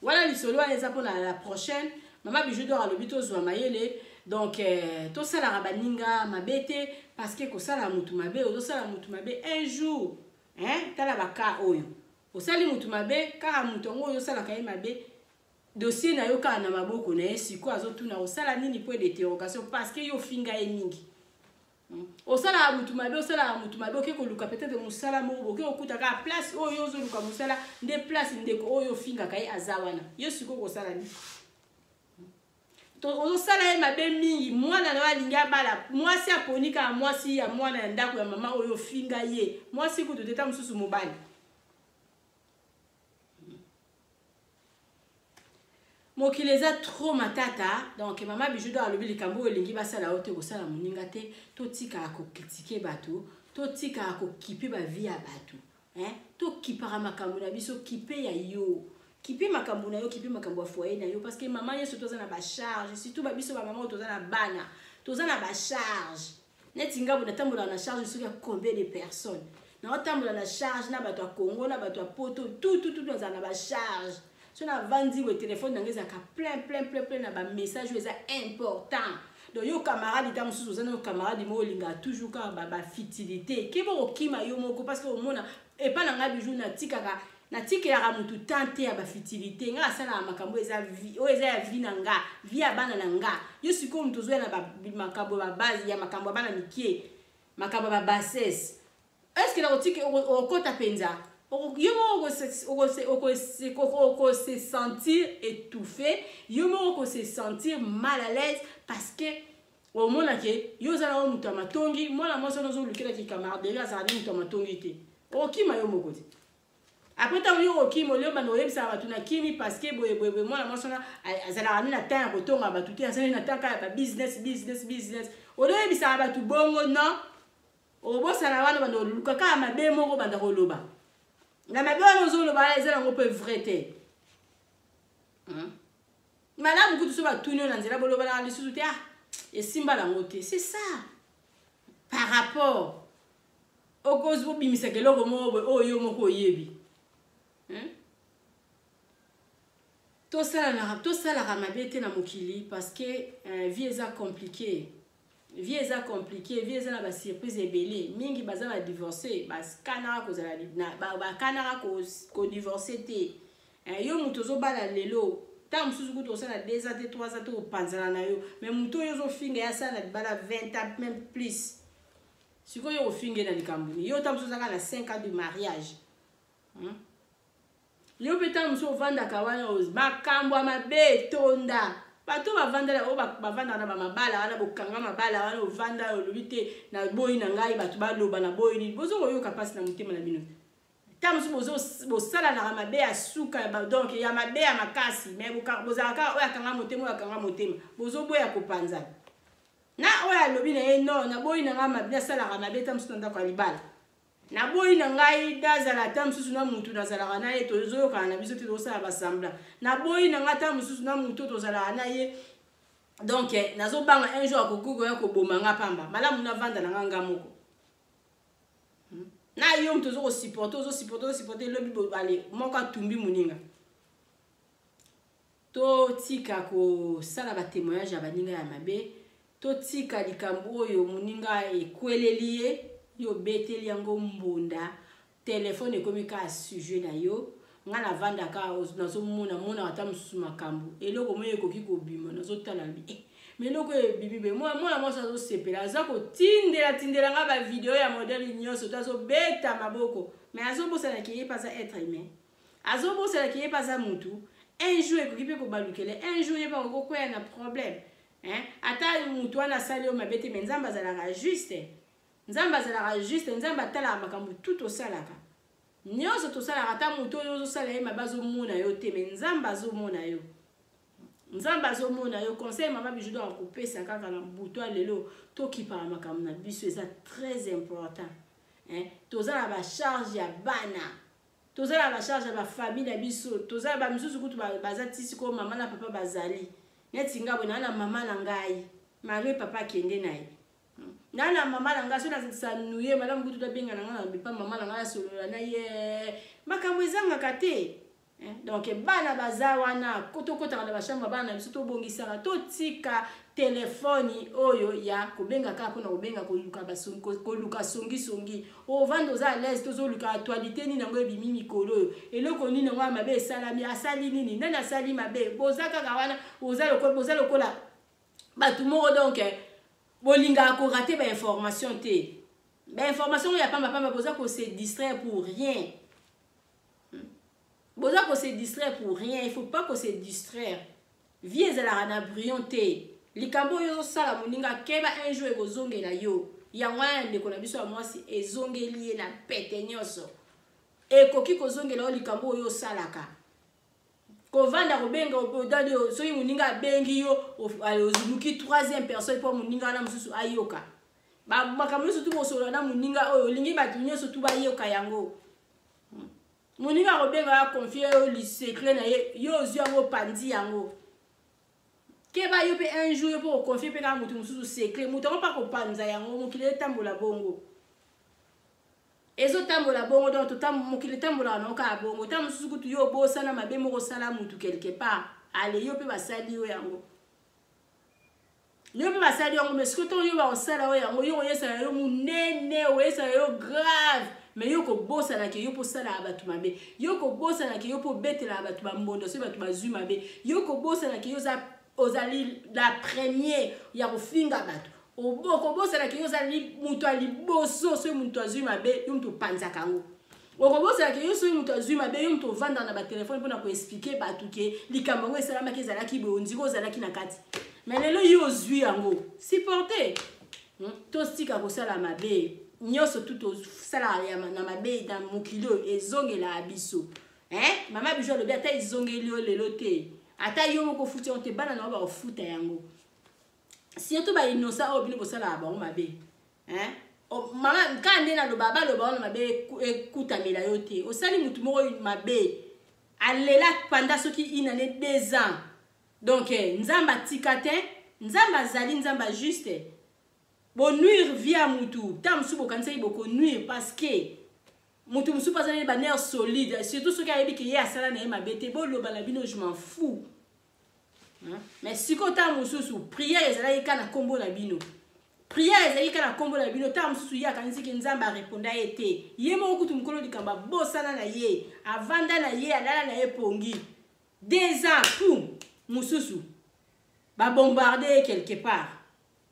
Wana lisolo wana eza mpona la prochaine. Mama Bijou d'Or alobi tozwa mayele. Donc tosalaka baninga mabe te, parce que kosala motu mabe, ozosala motu mabe un jour, hein? Tala baka oyo osali motu mabe, kaka motu yango oyo osalaka ye mabe, dossier na yo kaka na maboko na ye. Sikoyo azotuna osala nini? Point d'interrogation. Parce que yo ofinga ye mingi. Osalaka motu mabe, osalaka motu mabe, oke koluka peut-être mosala moko, boke kokuta kaka place oyo ozoluka mosala nde place ndeko oyo ofingaka ye aza wana. Yo sikoyo kosala nini? Ozosala ye mabe mingi. Mwana na yo alingi abala mwasi, aponi kaka mwasi ya mwana ya ndako ya mama oyo ofinga ye. Mwasi kutu te, ta mosusu mobali. Mokili eza trop matata. Donc mama Bijou d'Or alobi likambo oyo elingi basala yo te, kosala moninga te. Totikaka kocritiquer bato, totikaka kokipe bavie ya bato, hein? Tokipaka makambo na biso. Kipe ya yo, kipe makambo na yo, kipe makambo ya foyer na yo, parce que mama nyonso toza na bacharge, surtout babiso bamama oyo toza na bana, toza na bacharge. Neti ngambo natambolaka na charge soki ya combien de personnes, naotambola na charge na bato ya Congo, na bato ya Poto, tout tout tout. Nazala na bacharge. So navandi boye, telefone nango ezalaka plein, plein, plein, plein na bamessage oyo eza important. Donc yo camarade, ta mosusu oza na yo camarade moko olingaka toujours kaka bafutilité, keba, okokima yo moko. Parce que omona epa na ngai Bijou, natikaka, natikelaka motu tan te ya bafutilité. Ngai asalaka makambo eza oyo eza ya vie na nga, vie ya bana na nga. Yo sikoyo moto ozoya na makambo ya babase, ya makambo ya bana mike, makambo ya babassesse, est ce que nakotiki okota mpenza? Yo moko okose sentir étouffé, yo moko okose sentir mal à l'aise, parce que omona ke yo oza na yo moto ya matongi. Mwana mwasi wana ozolukelaki camaraderie azala nde moto ya matongi te, okokima yo moko te. Après ntango yo okimi, olio banda oyebisaka bato na kimi parce que boye boye boye. Mwana mwasi wana azalaka nde na temps ya kotonga bato te, azali na temps kaka ya babusiness, business, business. Olio oyebisaka bato bongo, non, obosana wana, banda oluka kaka mabe moko, banda koloba na mabe wana ozoloba, eza nango mpe vrai te. Malamu kutu so batuni yo na nzela, bolobanaka lisusu te, ah, esimba nango te. C'est ça, par rapport okozi obimisaka eloko moko boye oyo yo moko oyebi. Tosalaka mabe te na mokili parce que vie eza compliqué, vie eza compliqué, vie eza na basurprise ebele. Mingi baza badivorce, bakanaka kozala, bakanaka kodivorce te. Yo moto ozobala lelo, ntango mosusu kutu osala 2 ans te, 3 ans te, opanzana na yo. Mais moto oyo ozofinga, ye asala na libala 20 ans, même plus. Sikoyo ofinge na likambo nini? Yo ntango mosusu ozalaka na 5 ans de mariage, Yo mpe ntango mosusu ovandaka wana, makambo ya mabe etonda. Bato bavandala, oyo bavandaka na bamabala wana, bokanga mabala wana, ovanda, olobi te, naboyi na ngai bato baloba, naboyi nini. Bozo koyoka mpasi na motema na bino. Ntango mosusu bosalanaka mabe ya suka, donc ya mabe ya makasi, mais bozalaka kaka oyo akanga motema, oyo akanga motema, bozoboya kopanzana. Na oyo alobi na ye: "Non, naboyi na ngai mabe, nasalaka mabe ta mosusu na ndako ya libala, naboyi na ngai nazala ata mosusu na mutu nazalaka na ye, tozoyokana na biso te, tozosala basemblant, naboyi na ngai ata mosusu na mutu tozalaka na ye, donc nazobanga un jour akoki koya koboma nga pamba, malamu navanda na nga nga moko." Na yo moto ozo kosupporte, ozosupporte, ozosupporte, elobi ale moko atumbi moninga. Totika kosala batémoignage ya baninga ya mabe. Totika likambo oyo moninga ekweleli ye, yo obeteli yango mbonda, telefone ekomi kaka sujet na yo. Nga navandaka, nazomona monaka ata mosusu makambo, eloko moko ekoki kobima, nazotala bi mais eloko oyo ebimi be, mwana mwasi azosepela, aza kotindela tindela nga bavideo ya modele nyonso to azobeta maboko, mais azobosanaki ye mpe aza être humain, azobosanaki ye mpe aza mutu. Un jour ekoki mpe kobalukela, un jour ye mpe akoki kokwea na problème, hein? Ata mutu wana asali yo mabe te, mais Nzambe azalaka juste, Nzambe azalaka juste. Nzambe atalaka makambo tu tosalaka, nyonso tosalaka. Ata motu oyo ozosala ye mabe azomona yo te, mais Nzambe azomona yo, Nzambe azomona yo. Conseil mama Bijou donc akopesa kaka na butu ya lelo: tokipaka makambo na biso, eza très important, hein? Toza na bacharge ya bana, toza na bacharge ya bafamille na biso, toza na bamisusu kutu baza ti sikoyo mama na papa bazali. Neti nga boye, naa na mama na ngai, malgré papa akende na ye, naa na mama na ngai. So nasanuye malamu kutu tabenga na ngai na bipa mama na ngai, asolola na ye, makambo ezangaka te. Donc bana baza wana, tokɔtaka na bachambre bana na biso, tobongisaka, totika telefoni oyo ya kobenga kaka mpona kobenga, koluka songisongi. Ovanda, oza à l'aise, tozoluka actualité nini yango ebimi mikolo oyo, eloko nini yango ya mabe esalami, asali nini, nani asali mabe. Boza kaka wana, boza lokola bato moko, donc bolingaka korater bainformation te, bainformation oyo ya pambapamba. Boza kose distraire pour rien, boza kose distraire pour rien. Il faut pas kose distraire. Vie ezalaka na brouillon te. Likambo oyo ozosala moninga, keba, un jour ekozongela yo. Yango wana ya ndeko na biso ya mwasi ezongeli ye na pete nyonso. Ekoki kozongela yo likambo oyo osalaka. Kovanda kobenga odali, soki moninga abengi yo, oluki troisième personne mpo moninga wana mosusu ayoka makambo nyonso tu bosolola na moninga oyo. Olingi bato nyonso tu bayoka yango. Moninga akobenga, ya confie yo secret na ye, yo ozwi yango, opandi yango. Keba, yo mpe un jour yo mpe oconfie mpe kaka moto mosusu secret, moto yango mpe akopanza yango. Mokili etambola bongo, ezotambola bongo. Donc mokili etambolaka nango kaka bongo. Ta mosusu kutu yo obosana mabe moko osala mutu quelque part, ale yo mpe basali yo yango, yo mpe basali yango. Mais soki ntongo yo bakosala oyo yango, yo koyesala yo monene, oyesala yo grave, mais yo kobosanaki yo mpo osalaka bato mabe, yo kobosanaki yo mpo obetelaka bato bambondo soki bato bazwi mabe, yo kobosanaki yo ozali la première ya kofinga bato, okobosanaki yo ozali moto ya liboso soki moto azwi mabe, yo moto opanzaka yango, okobosanaki yo soki moto azwi mabe, yo moto ovandaka na batelefone mpona koexpliquer bato ke likambo yango esalamaki, ezalaki boye, ondiri ozalaki na kati. Mais lelo yo ozwi yango, supporte. Totika kosala mabe. Nyonso tu tosalaka na mabe na mokili oyo ezongelaka biso. Hein? Mama Bijou alobi ata ezongeli yo lelo te, ata yo moko ofuti yango te, bana na yo bakofuta yango. Surtout ba innocent oyo bino bosalaka bango mabe. Hein? Mama kaka nde naloba, baloba wana mabe ekutamela yo te. Osali mutu moko mabe, alela pendant soki une année, 2 ans. Donc Nzambe atika te, Nzambe azali Nzambe juste. Bo nuire vie ya mutu, ta musu bokanisaki boko nuire parce que mutu musu pa azali ba nerfs solides, surtout soki ayebi ke ye asala na ye mabe te, boloba na bino je m'en fous. Hein? Mais sikoyo ta mususu prière ezalaki kaka na kombo na bino. Prière ezalaki kaka na kombo na bino, ta mususu ye akanisi ke Nzambe a répondra ye te. Ye moko kutu mokolo likambo abosana na ye, avanda na ye, alala na ye pongi. 2 ans pum mususu ba bombarder ye quelque part.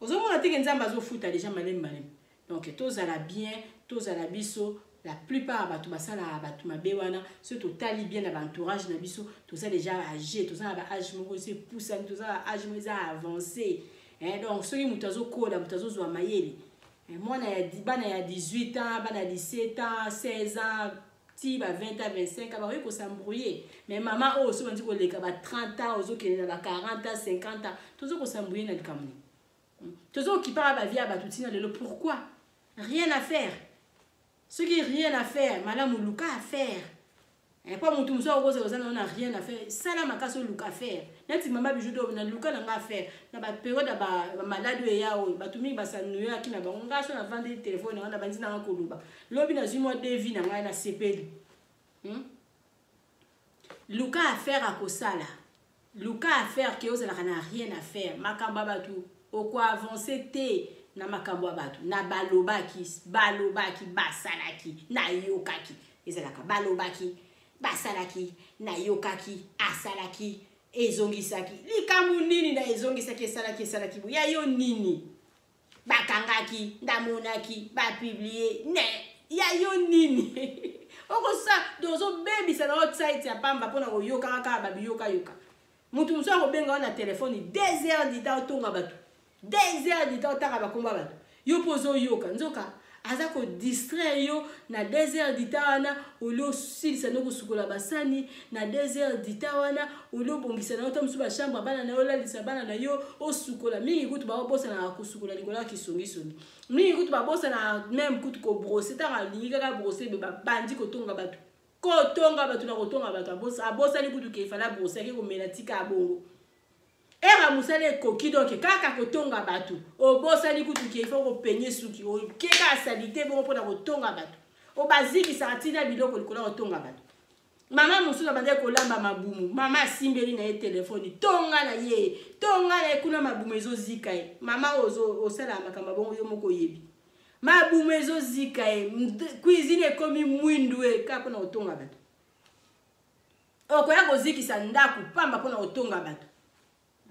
Ozomona te ke Nzambe azofuta déjà malemi malemi. Donc tozala bien, tozala biso. La plupart ya bato basalaka bato mabe wana, soki totali bien na ba entourage na biso, toza déjà âgé, toza na ba âge moko esi epusani, toza na âge moko eza avancé. Hein, donc soki moto azokola, moto azozwa mayele. Hein, mwana ya bana ya 18 ans, bana ya 17 ans, 16 ans, ti ba 20 ans, 25 ans, bakoki kosambrouiller. Mais mama oyo soki bandi koleka ba 30 ans, ozokende na ba 40 ans, 50 ans, tozo kosambrouiller na likambo nini? Tozo okipaka ba vie ya bato ntina lelo, pourquoi? Rien à faire. Soki rien à faire, malamu luka à faire. Po mutu mosusu akokosa oza na rien à faire, sala makasi oluka à faire. Neti mama Bijou do na luka na nga à faire. Na ba période ya ba malade oyo eya oyo, bato mingi basanuyaki na bango. Nga so navandi telefone na nga, nabandi na nga koloba. Lobi nazwi mwa devis na ngai na sepeli. Luka à faire akosala. Luka à faire ke ozalaka na rien à faire. Makambo ya bato oko avancer te na makambo ya bato. Na balobaki, balobaki, basalaki, nayokaki. Ezalaka balobaki, basalaki, nayokaki, asalaki, ezongisaki. Likambo nini na ezongisaki, esalaki, esalaki boye? Ya yo nini? Bakangaki, ndamonaki, bapublier, ne, ya yo nini? Okosa, donc ozobebisa na website ya pamba mpona koyokaka kaka babiyokayoka. Mutu mosusu akobenga yo na telefone 2 heures du temps otonga bato. 2 heures du temps otanga bakomba bato. Yo mpo ozoyoka, nzoka aza ko distraire yo na 2 heures du temps wana, olie osilisa no kosukola basani na 2 heures du temps wana, olie obongisa na yo ta mosusu ba chambre bana na yo, olalisa bana na yo, osukola mingi kutu baobosanaka kosukola likolo ya kisongisongi. Mingi kutu babosana même kutu ko brosser, tango alingi kaka brosser, be babandi kotonga bato. Kotonga bato na kotonga bato, abosani kutu ke ifala brosser, ake komela tika ya bongo. Era mosala ekoki, donc kaka kotonga bato, obosani kutu ke ifo kopenye suki, okeka asalite bongo mpona kotonga bato. Obazikisaka ntina biloko likolo ya kotonga bato. Mama mosusu abandaki kolamba mabumu, mama asimbeli na ye telefone, tonga na ye, tonga na ye kuna mabumu ezozika ye. Mama oyo osalaka makambo bongo yo moko oyebi. Mabumu ezozika ye, cuisine ekomi mwindu ye kaka mpona kotonga bato. Okoya kozikisa ndako pamba mpona kotonga bato.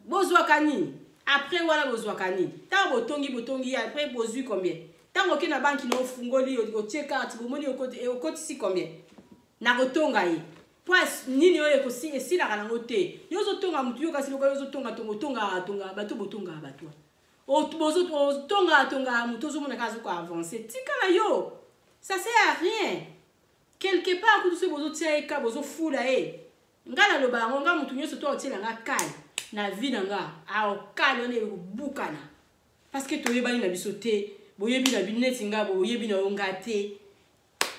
Bozwaka nini? Après wana bozwaka nini? Ntango botongi, botongi, après bozwi combien? Ntango oke na banki na ofungoli, otie carte, bomoni okotisi combien? Na kotonga ye. Po nini oyo esilaka nango te. Yo ozotonga mutu, yo kasi lokola yo ozotonga tonga, otongaka tonga bato, botongaka bato. Otongaka tonga mutu, ozomona kaka azoko avancer. Tika na yo. Ça sert à rien. Quelque part kutu soki bozotia ye ka, bozofula ye. Nga naloba yango, nga mutu nyonso to otiela nga kale na vie na nga, aokale wana ekobukana. Parce que toyebani na biso te, boyebi na bino neti nga, boyebi na yo nga te.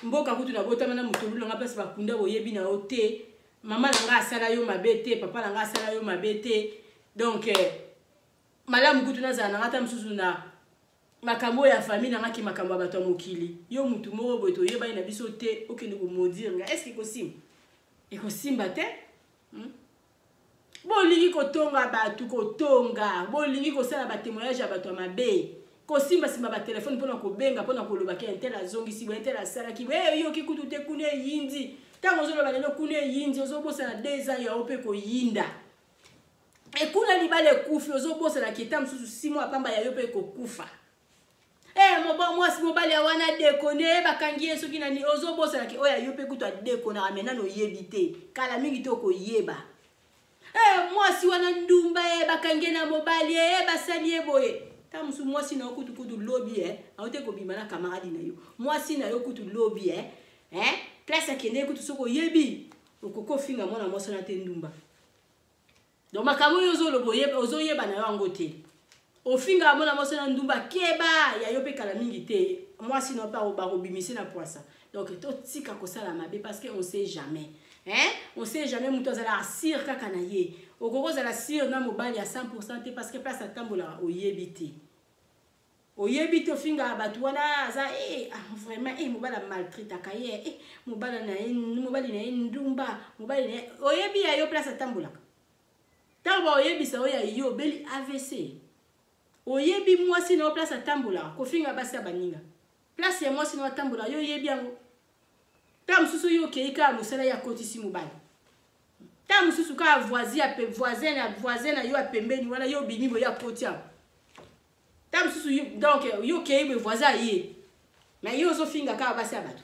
Mboka kutu na botama na motolu na nga place bakunda, boyebi na yo te. Mama na nga asala yo mabe te, papa na nga asala yo mabe te. Donc malamu kutu nazala na nga ata mosusu na makambo ya famille na nga ki makambo ya bato ya mokili. Yo mutu moko boye toyebani na biso te, okende komaudire nga. Est-ce que ekosimba? Ekosimba te? Bolingi kotonga bato, kotonga, bolingi kosala ba témoignage ya bato ya mabe, kosimba-simba ba telefone mpona kobenga, mpona koloba ke intel azongisi boye, intel asalaki boye. Oyoki kutu te, kuna eyindi. Ntango ozoloba lelo kuna eyindi, ozobosana 2 ans ya yo mpe koyinda. Ekuna libala ekufi, ozobosana kita mosusu 6 mois pamba ya yo mpe ekokufa. Mwasi mobali ya wana dekone, bakangi ye soki nani, ozobosana ke oyo ya yo mpe kutu adekonaka, mais nano oyebi te, kala mingi te okoyeba. Mwasi wana ndumba, bakangi ye na mobali, basali ye boye. Ntango mosusu mwasi na yo kutu kutu lobi e auti kobima na camarade na yo, mwasi na yo kutu lobi e place akende kutu, soki oyebi, okoki ofinga mwana mwasi wana te ndumba. Donc makambo oyo ozoloba, ozoyeba na yo yango te. Ofingaka mwana mwasi na ndumba, keba ya yo mpe kala mingi te mwasi na yo mpe bakobimise na poisa. Donc totika kosala mabe, parce que on sait jamais, hein? On sait jamais. Moto azalaka sûr kaka na ye, okoki ozala sûr na mobali ya 100 te, parce que place atambolaka oyebi te, oyebi te. Ofingaka bato wana aza ah, vraiment mobali amaltraitaka ye, mobali na ye, mobali na ye ndumba, mobali na ye. Oyebi ya yo place atambolaka? Ntango baoyebisa oyo ya yo obeli AVC. Oyebi mwasi na yo place atambolaka? Kofinga basi ya baninga, place ya mwasi na yo atambolaka, yo oyebi yango? Ntango mosusu yo okei kaka mosala, ye akotisi mobali. Ntango mosusu kaka voisin na voisin na yo ya pembeni wana, yo obimi boye, akoti yango. Ntango mosusu donc yo okei boye, voisin aye. Mais yo ozofinga kaka basi ya bato,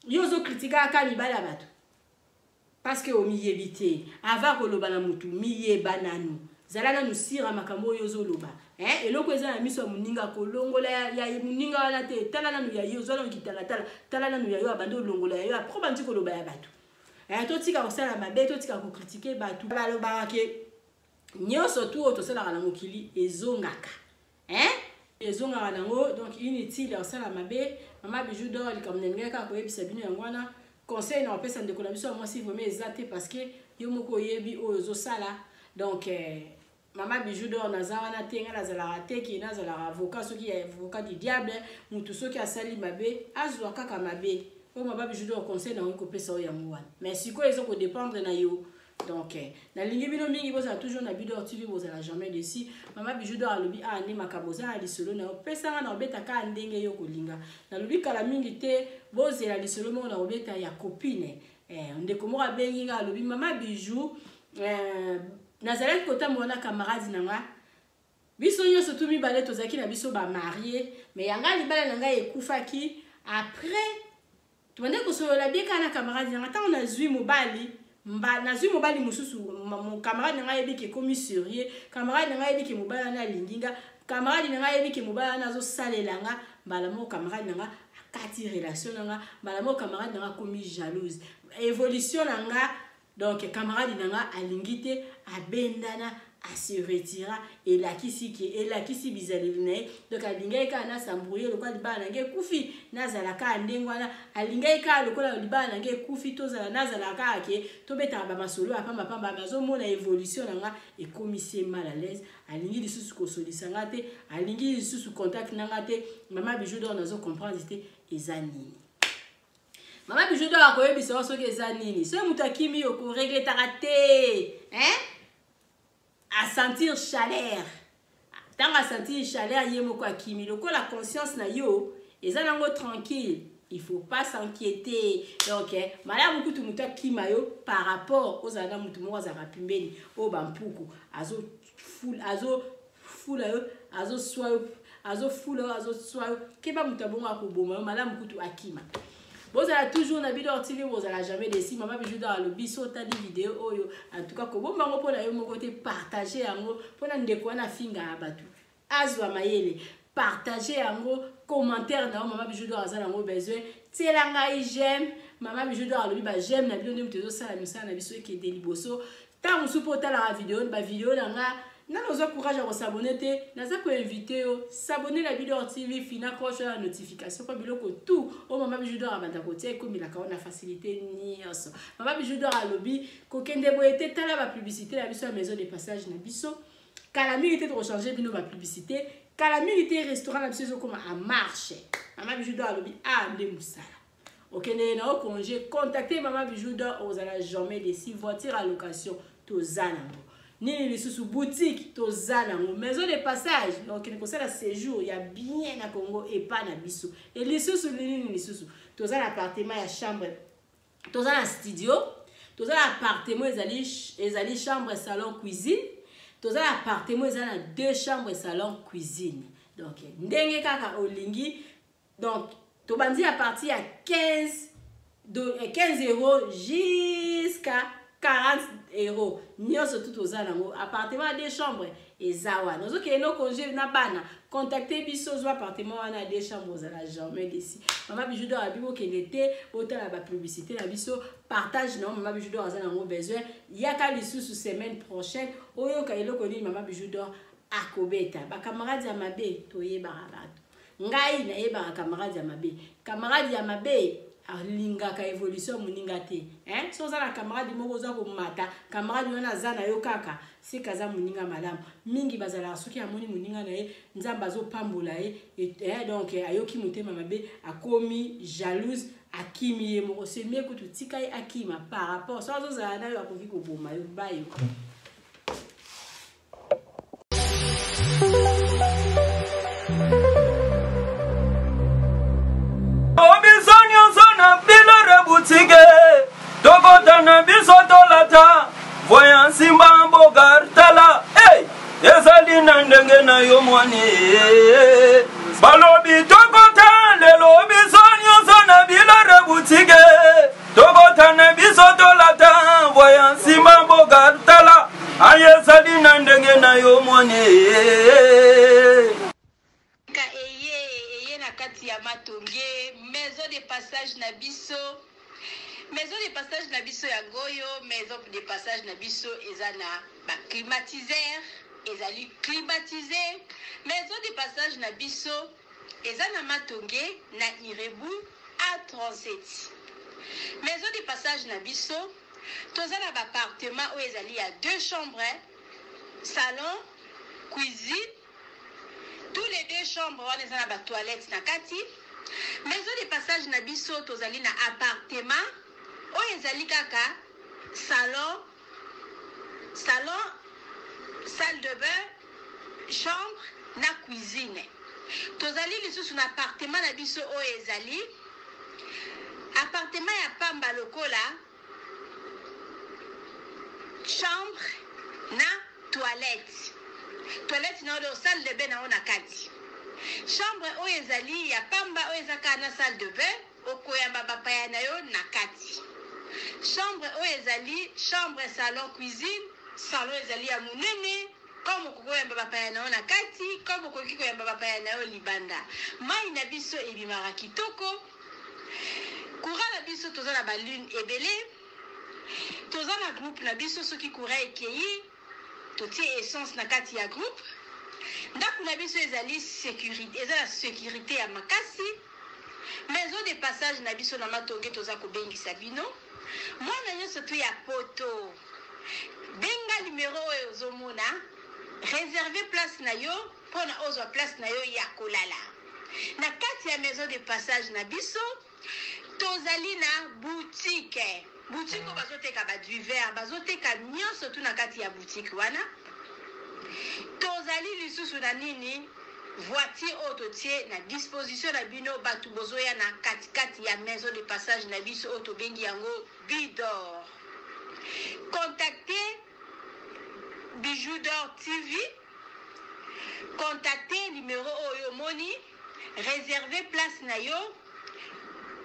yo ozocritiquer kaka mibali ya bato, parce que omiyebi te. Avant koloba na motu, miyeba nanu, zala nanu sûr ya makambo oyo ozoloba. Eloko eza na miso ya moninga, kolongola ya moninga wana te. Tala nanu ya yo, ozwa nanu kitalatala, tala nanu ya yo, abandi olongola ya yo, après bandi koloba ya bato. Totika kosala mabe, totika kocritiquer bato. Balobaka ke nyonso tu oyo tosalaka na mokili ezongaka, hein? Ezongaka nango. Donc inutile ya kosala mabe. Mama Bijou d'Or, likambo na ndenge kaka koyebisa bino yango wana. Conseil na kopesa ndeko na biso ya mwasi vraiment eza te, parce que yo moko oyebi oyo ozosala. Donc mama Bijou d'Or naza wana te, ngai nazalaka te ke nazalaka avocat, soki ya avocat du diable. Motu soki asali mabe, azwa kaka mabe oyo. Mama Bijou d'Or, conseil nango kopesa oyo yango wana, mais sikoyo eza kodépendre na yo. Donc nalingi bino mingi, bozala toujours na Bidor TV, bozala jamais déçus. Mama Bijou d'Or alobi a nde makambo oza na lisolo na yo, pesanga na obeta kaka ndenge yo kolinga. Nalobi kala mingi te, bozela lisolo moko na kobeta ya copine. Ndeko moko abengi nga, alobi: "Mama Bijou, nazalaki kotambola na camarade na nga. Biso nyonso tu mibale tozalaki na biso bamariés, mais yanga libala na ngai ekufaki. Après tobandaki kosolola bien kaka na camarade na nga. Ntango nazwi mobali, mba nazwi mobali mosusu, camarade na ngai ayebi ke ekomi sérieux. Camarade na ngai ayebi ke mobali wana alingi nga. Camarade na ngai ayebi ke mobali wana azosalela nga. Mbala moko camarade na nga akati relation na nga. Mbala moko camarade na nga akomi jalouse évolution na nga. Donc camarade na nga alingi te, abendana, ase retirer. Elakisi ke elakisi bizaleli na ye. Donc alingaki kaka nasambrouye lokola libala na ngai ekufi, nazala kaka ndenge wana. Alingaki kaka lokola libala na ngai ekufi, tozala, nazala kaka ke tobetaka bamasolo ya pambapamba. Azomona évolution na nga, ekomisi ye mal à l'aise. Alingi lisusu kosolisa nga te, alingi lisusu contact na nga te. Mama Bijou d'Or, nazo comprendre te, eza nini?" Mama Bijou d'Or akoyebisa yo soki eza nini. Soki moto akimi yo, koregrettaka te, hein? Asentir chaleur, ntango asentir chaleur, ye moko akimi. Lokola conscience na yo eza nango tranquille, il faut pas s'inquiéter. Donc malamu kutu moto akima yo par rapport ozala na motu moko azalaka pembeni oyo bampuku azofula yo, azoswa yo, azofula yo, azoswa yo. Keba, moto abongo akoboma yo. Malamu kutu akima. Bozala toujours na Bidor TV, bozala jamais déçus. Mama Bijou d'Or alobi so otali video oyo, en tout cas kobomba yango mpona yo moko te, partage yango mpona ndeko wana afingaka bato azwa mayele. Partage yango, commentaire na yo, mama Bijou d'Or aza nango besoin. Tiela ngai j'aime. Mama Bijou d'Or alobi baj'aime na bino nde moto ezosala misala na biso ekende liboso. Ntango mosusu mpo otalaka video, bavideo na nga, nano ozwa courage ya kos'abonner te, naza koinviter yo, s'abonner na Bidor TV, fina cloche ya notification, mpo biloko tout oyo mama Bijou d'Or abanda kotia ekomelaka yo na facilité nyonso. Mama Bijou d'Or alobi kokende boye te, tala bapublicité na biso ya maison de passage na biso. Kala mingi te tokochanger bino bapublicité. Kala mingi te restaurant na biso ezokoma en marche. Mama Bijou d'Or alobi a nde mosala. Okende na yo congé, contacte mama Bijou d'Or, ozala jamais déçu. Voiture à location toza nango. Nini lisusu? Boutique toza nango. Maison de passage, okende kosala séjour ya bien na Congo epa na biso. E lisusu nini lisusu? Toza na appartement ya chambre, toza na studio, toza na appartement ezali chambre, salon, cuisine. Toza na appartement eza na deux chambres, salon, cuisine. Donc ndenge kaka olingi. Donc tobandi à partir ya 15 €, jusqu'à 40 euros nyonso tout oza nango appartement ya deux chambres eza wana ozokende no congé na bana contacte biso ozwa appartement wana ya deux chambres ozala jamais desi mama bijou dor abi bokende te botala bapublicité na biso partage na yo mama bijou dor aza nango besoin yaka lisusu semaine prochaine oyoka eloko nini mama bijou dor akobeta bakamarade ya mabe toyebaka bato ngai nayebaka camarade ya mabe camarade ya mabe alingaka évolution moninga te hein? So oza na camarade moko oza komata camarade wana aza na yo kaka sika aza moninga malamu mingi bazalaka soki amoni moninga na ye nzambe azopambola ye eh, donc ayoki motema mabe akomi jalouse akimi ye moko semie kutu tika ye akima par rapport so azozala na yo akoki koboma yo bayo Biso nyonso na bilore butike tokota na biso tolata voya nsimba mboka tala hey! ezali na ndenge na yo mwani balobi tokota lelo biso nyonso na bilore butike tobota na biso tolata voya nsima mboka tala aye ezali na ndenge na yo mwane ka eye eye na kati ya matonge maison de passage na biso maison de passage na biso yango oyo maison de passage na biso eza na baclimatiseur ezali climatise maison de passage na biso Eza na Matonge na Irebu a 37. Maison de passage na biso toza na ba appartement oyo ezali ya deux chambres, salon, cuisine, tous les deux chambres wana eza na ba toilettes na kati. Maison de passage na biso tozali na appartement oyo ezali kaka salon, salon, salle de bain, chambre na cuisine. Tozali lisusu na appartement na biso oyo ezali appartement ya pamba lokola chambre na toilette. Toilette na yo salle de bain na yo na kati. Chambre oyo ezali ya pamba oyo eza kaka na salle de bain, okoyamba bapaya na yo na kati. Chambre oyo ezali chambre salon cuisine, salon ezali ya monene comme okoki koyamba bapaya na yo na kati, comme okoki koyamba bapaya na yo libanda. Mai na biso ebimaka kitoko. Courant na biso toza na balune ebele. Toza na groupe na biso soki courant ekei totie essence na kati ya groupe. Ndako na biso ezali securite, eza na securite ya makasi. Maison de passage na biso na Matonge toza kobengisa bino. Mwana nyonso tu ya poto benga numero oyo ozomona, reserve place na yo mpona ozwa place na yo ya kolala na kati ya maison de passage na biso. Tozali na boutique, boutique oyo bazoteka ba divers, bazoteka nyonso tu na kati ya boutique wana. Tozali lisusu na nini voiture oyo totie na disposition na bino bato bozoya na katikati ya maison de passage na biso oyo tobengi yango Bidor. Contactez Bijou d'Or TV, contactez numéro oyo omoni, réservez place na yo,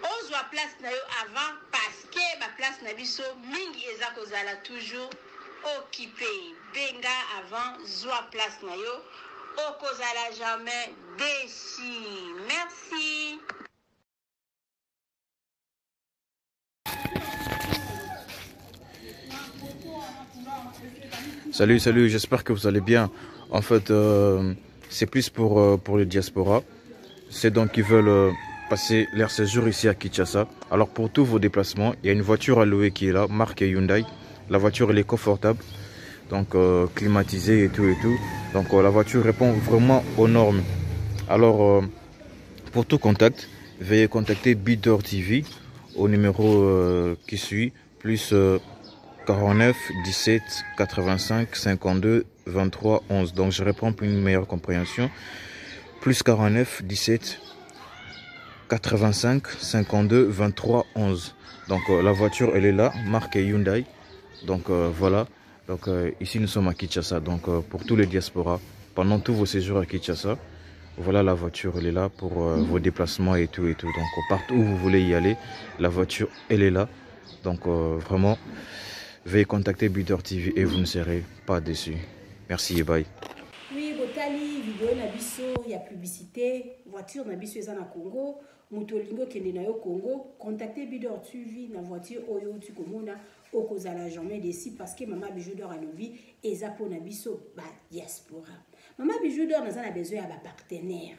ozwa place na yo avant parce que ba place na biso mingi eza kozala toujours occupé. Benga avant, zwa place na yo, okozala jamais déçu. Merci. Salut, salut, j'espère que vous allez bien. En fait, c'est plus pour les diasporas. C'est donc qui veulent passer leur séjour ici à Kinshasa. Alors pour tous vos déplacements, il y a une voiture à louer qui est là, marque Hyundai. La voiture, elle est confortable, donc climatisée et tout et tout. Donc la voiture répond vraiment aux normes. Alors pour tout contact, veuillez contacter Bidor TV au numéro qui suit, plus 49 17 85 52 23 11. Donc je reprends pour une meilleure compréhension. Plus 49 17 85 52 23 11. Donc la voiture, elle est là, marque Hyundai. Donc voilà. Donc ici nous sommes à Kinshasa. Donc pour tous les diasporas, pendant tous vos séjours à Kinshasa, voilà la voiture, elle est là pour vos déplacements et tout et tout. Donc partout où vous voulez y aller, la voiture, elle est là. Donc vraiment, Veuillez contacter Bidor TV et vous ne serez pas déçus. Merci et bye. Oui, botali video na biso ya publicité, voiture na biso eza na Congo, moto olingi okende na yo Congo, contacter Bidor TV na voiture oyo outi komona, okozala jamais déçu parce que mama Bijou d'Or alobi eza pona biso ba diaspora. Mama Bijou d'Or naza na besoin ya ba partenaire.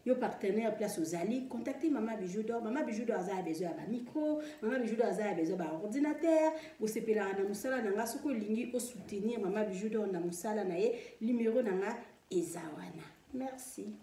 Yo partenaire place ozali, contacter mama Bijou d'Or. Mama Bijou d'Or aza na besoin ya ba micro, mama Bijou d'Or aza na besoin ya ba ordinateur. Bosepelaka na mosala na nga, soki olingi o soutenir mama Bijou d'Or na mosala na ye, numéro na nga eza wana. Merci.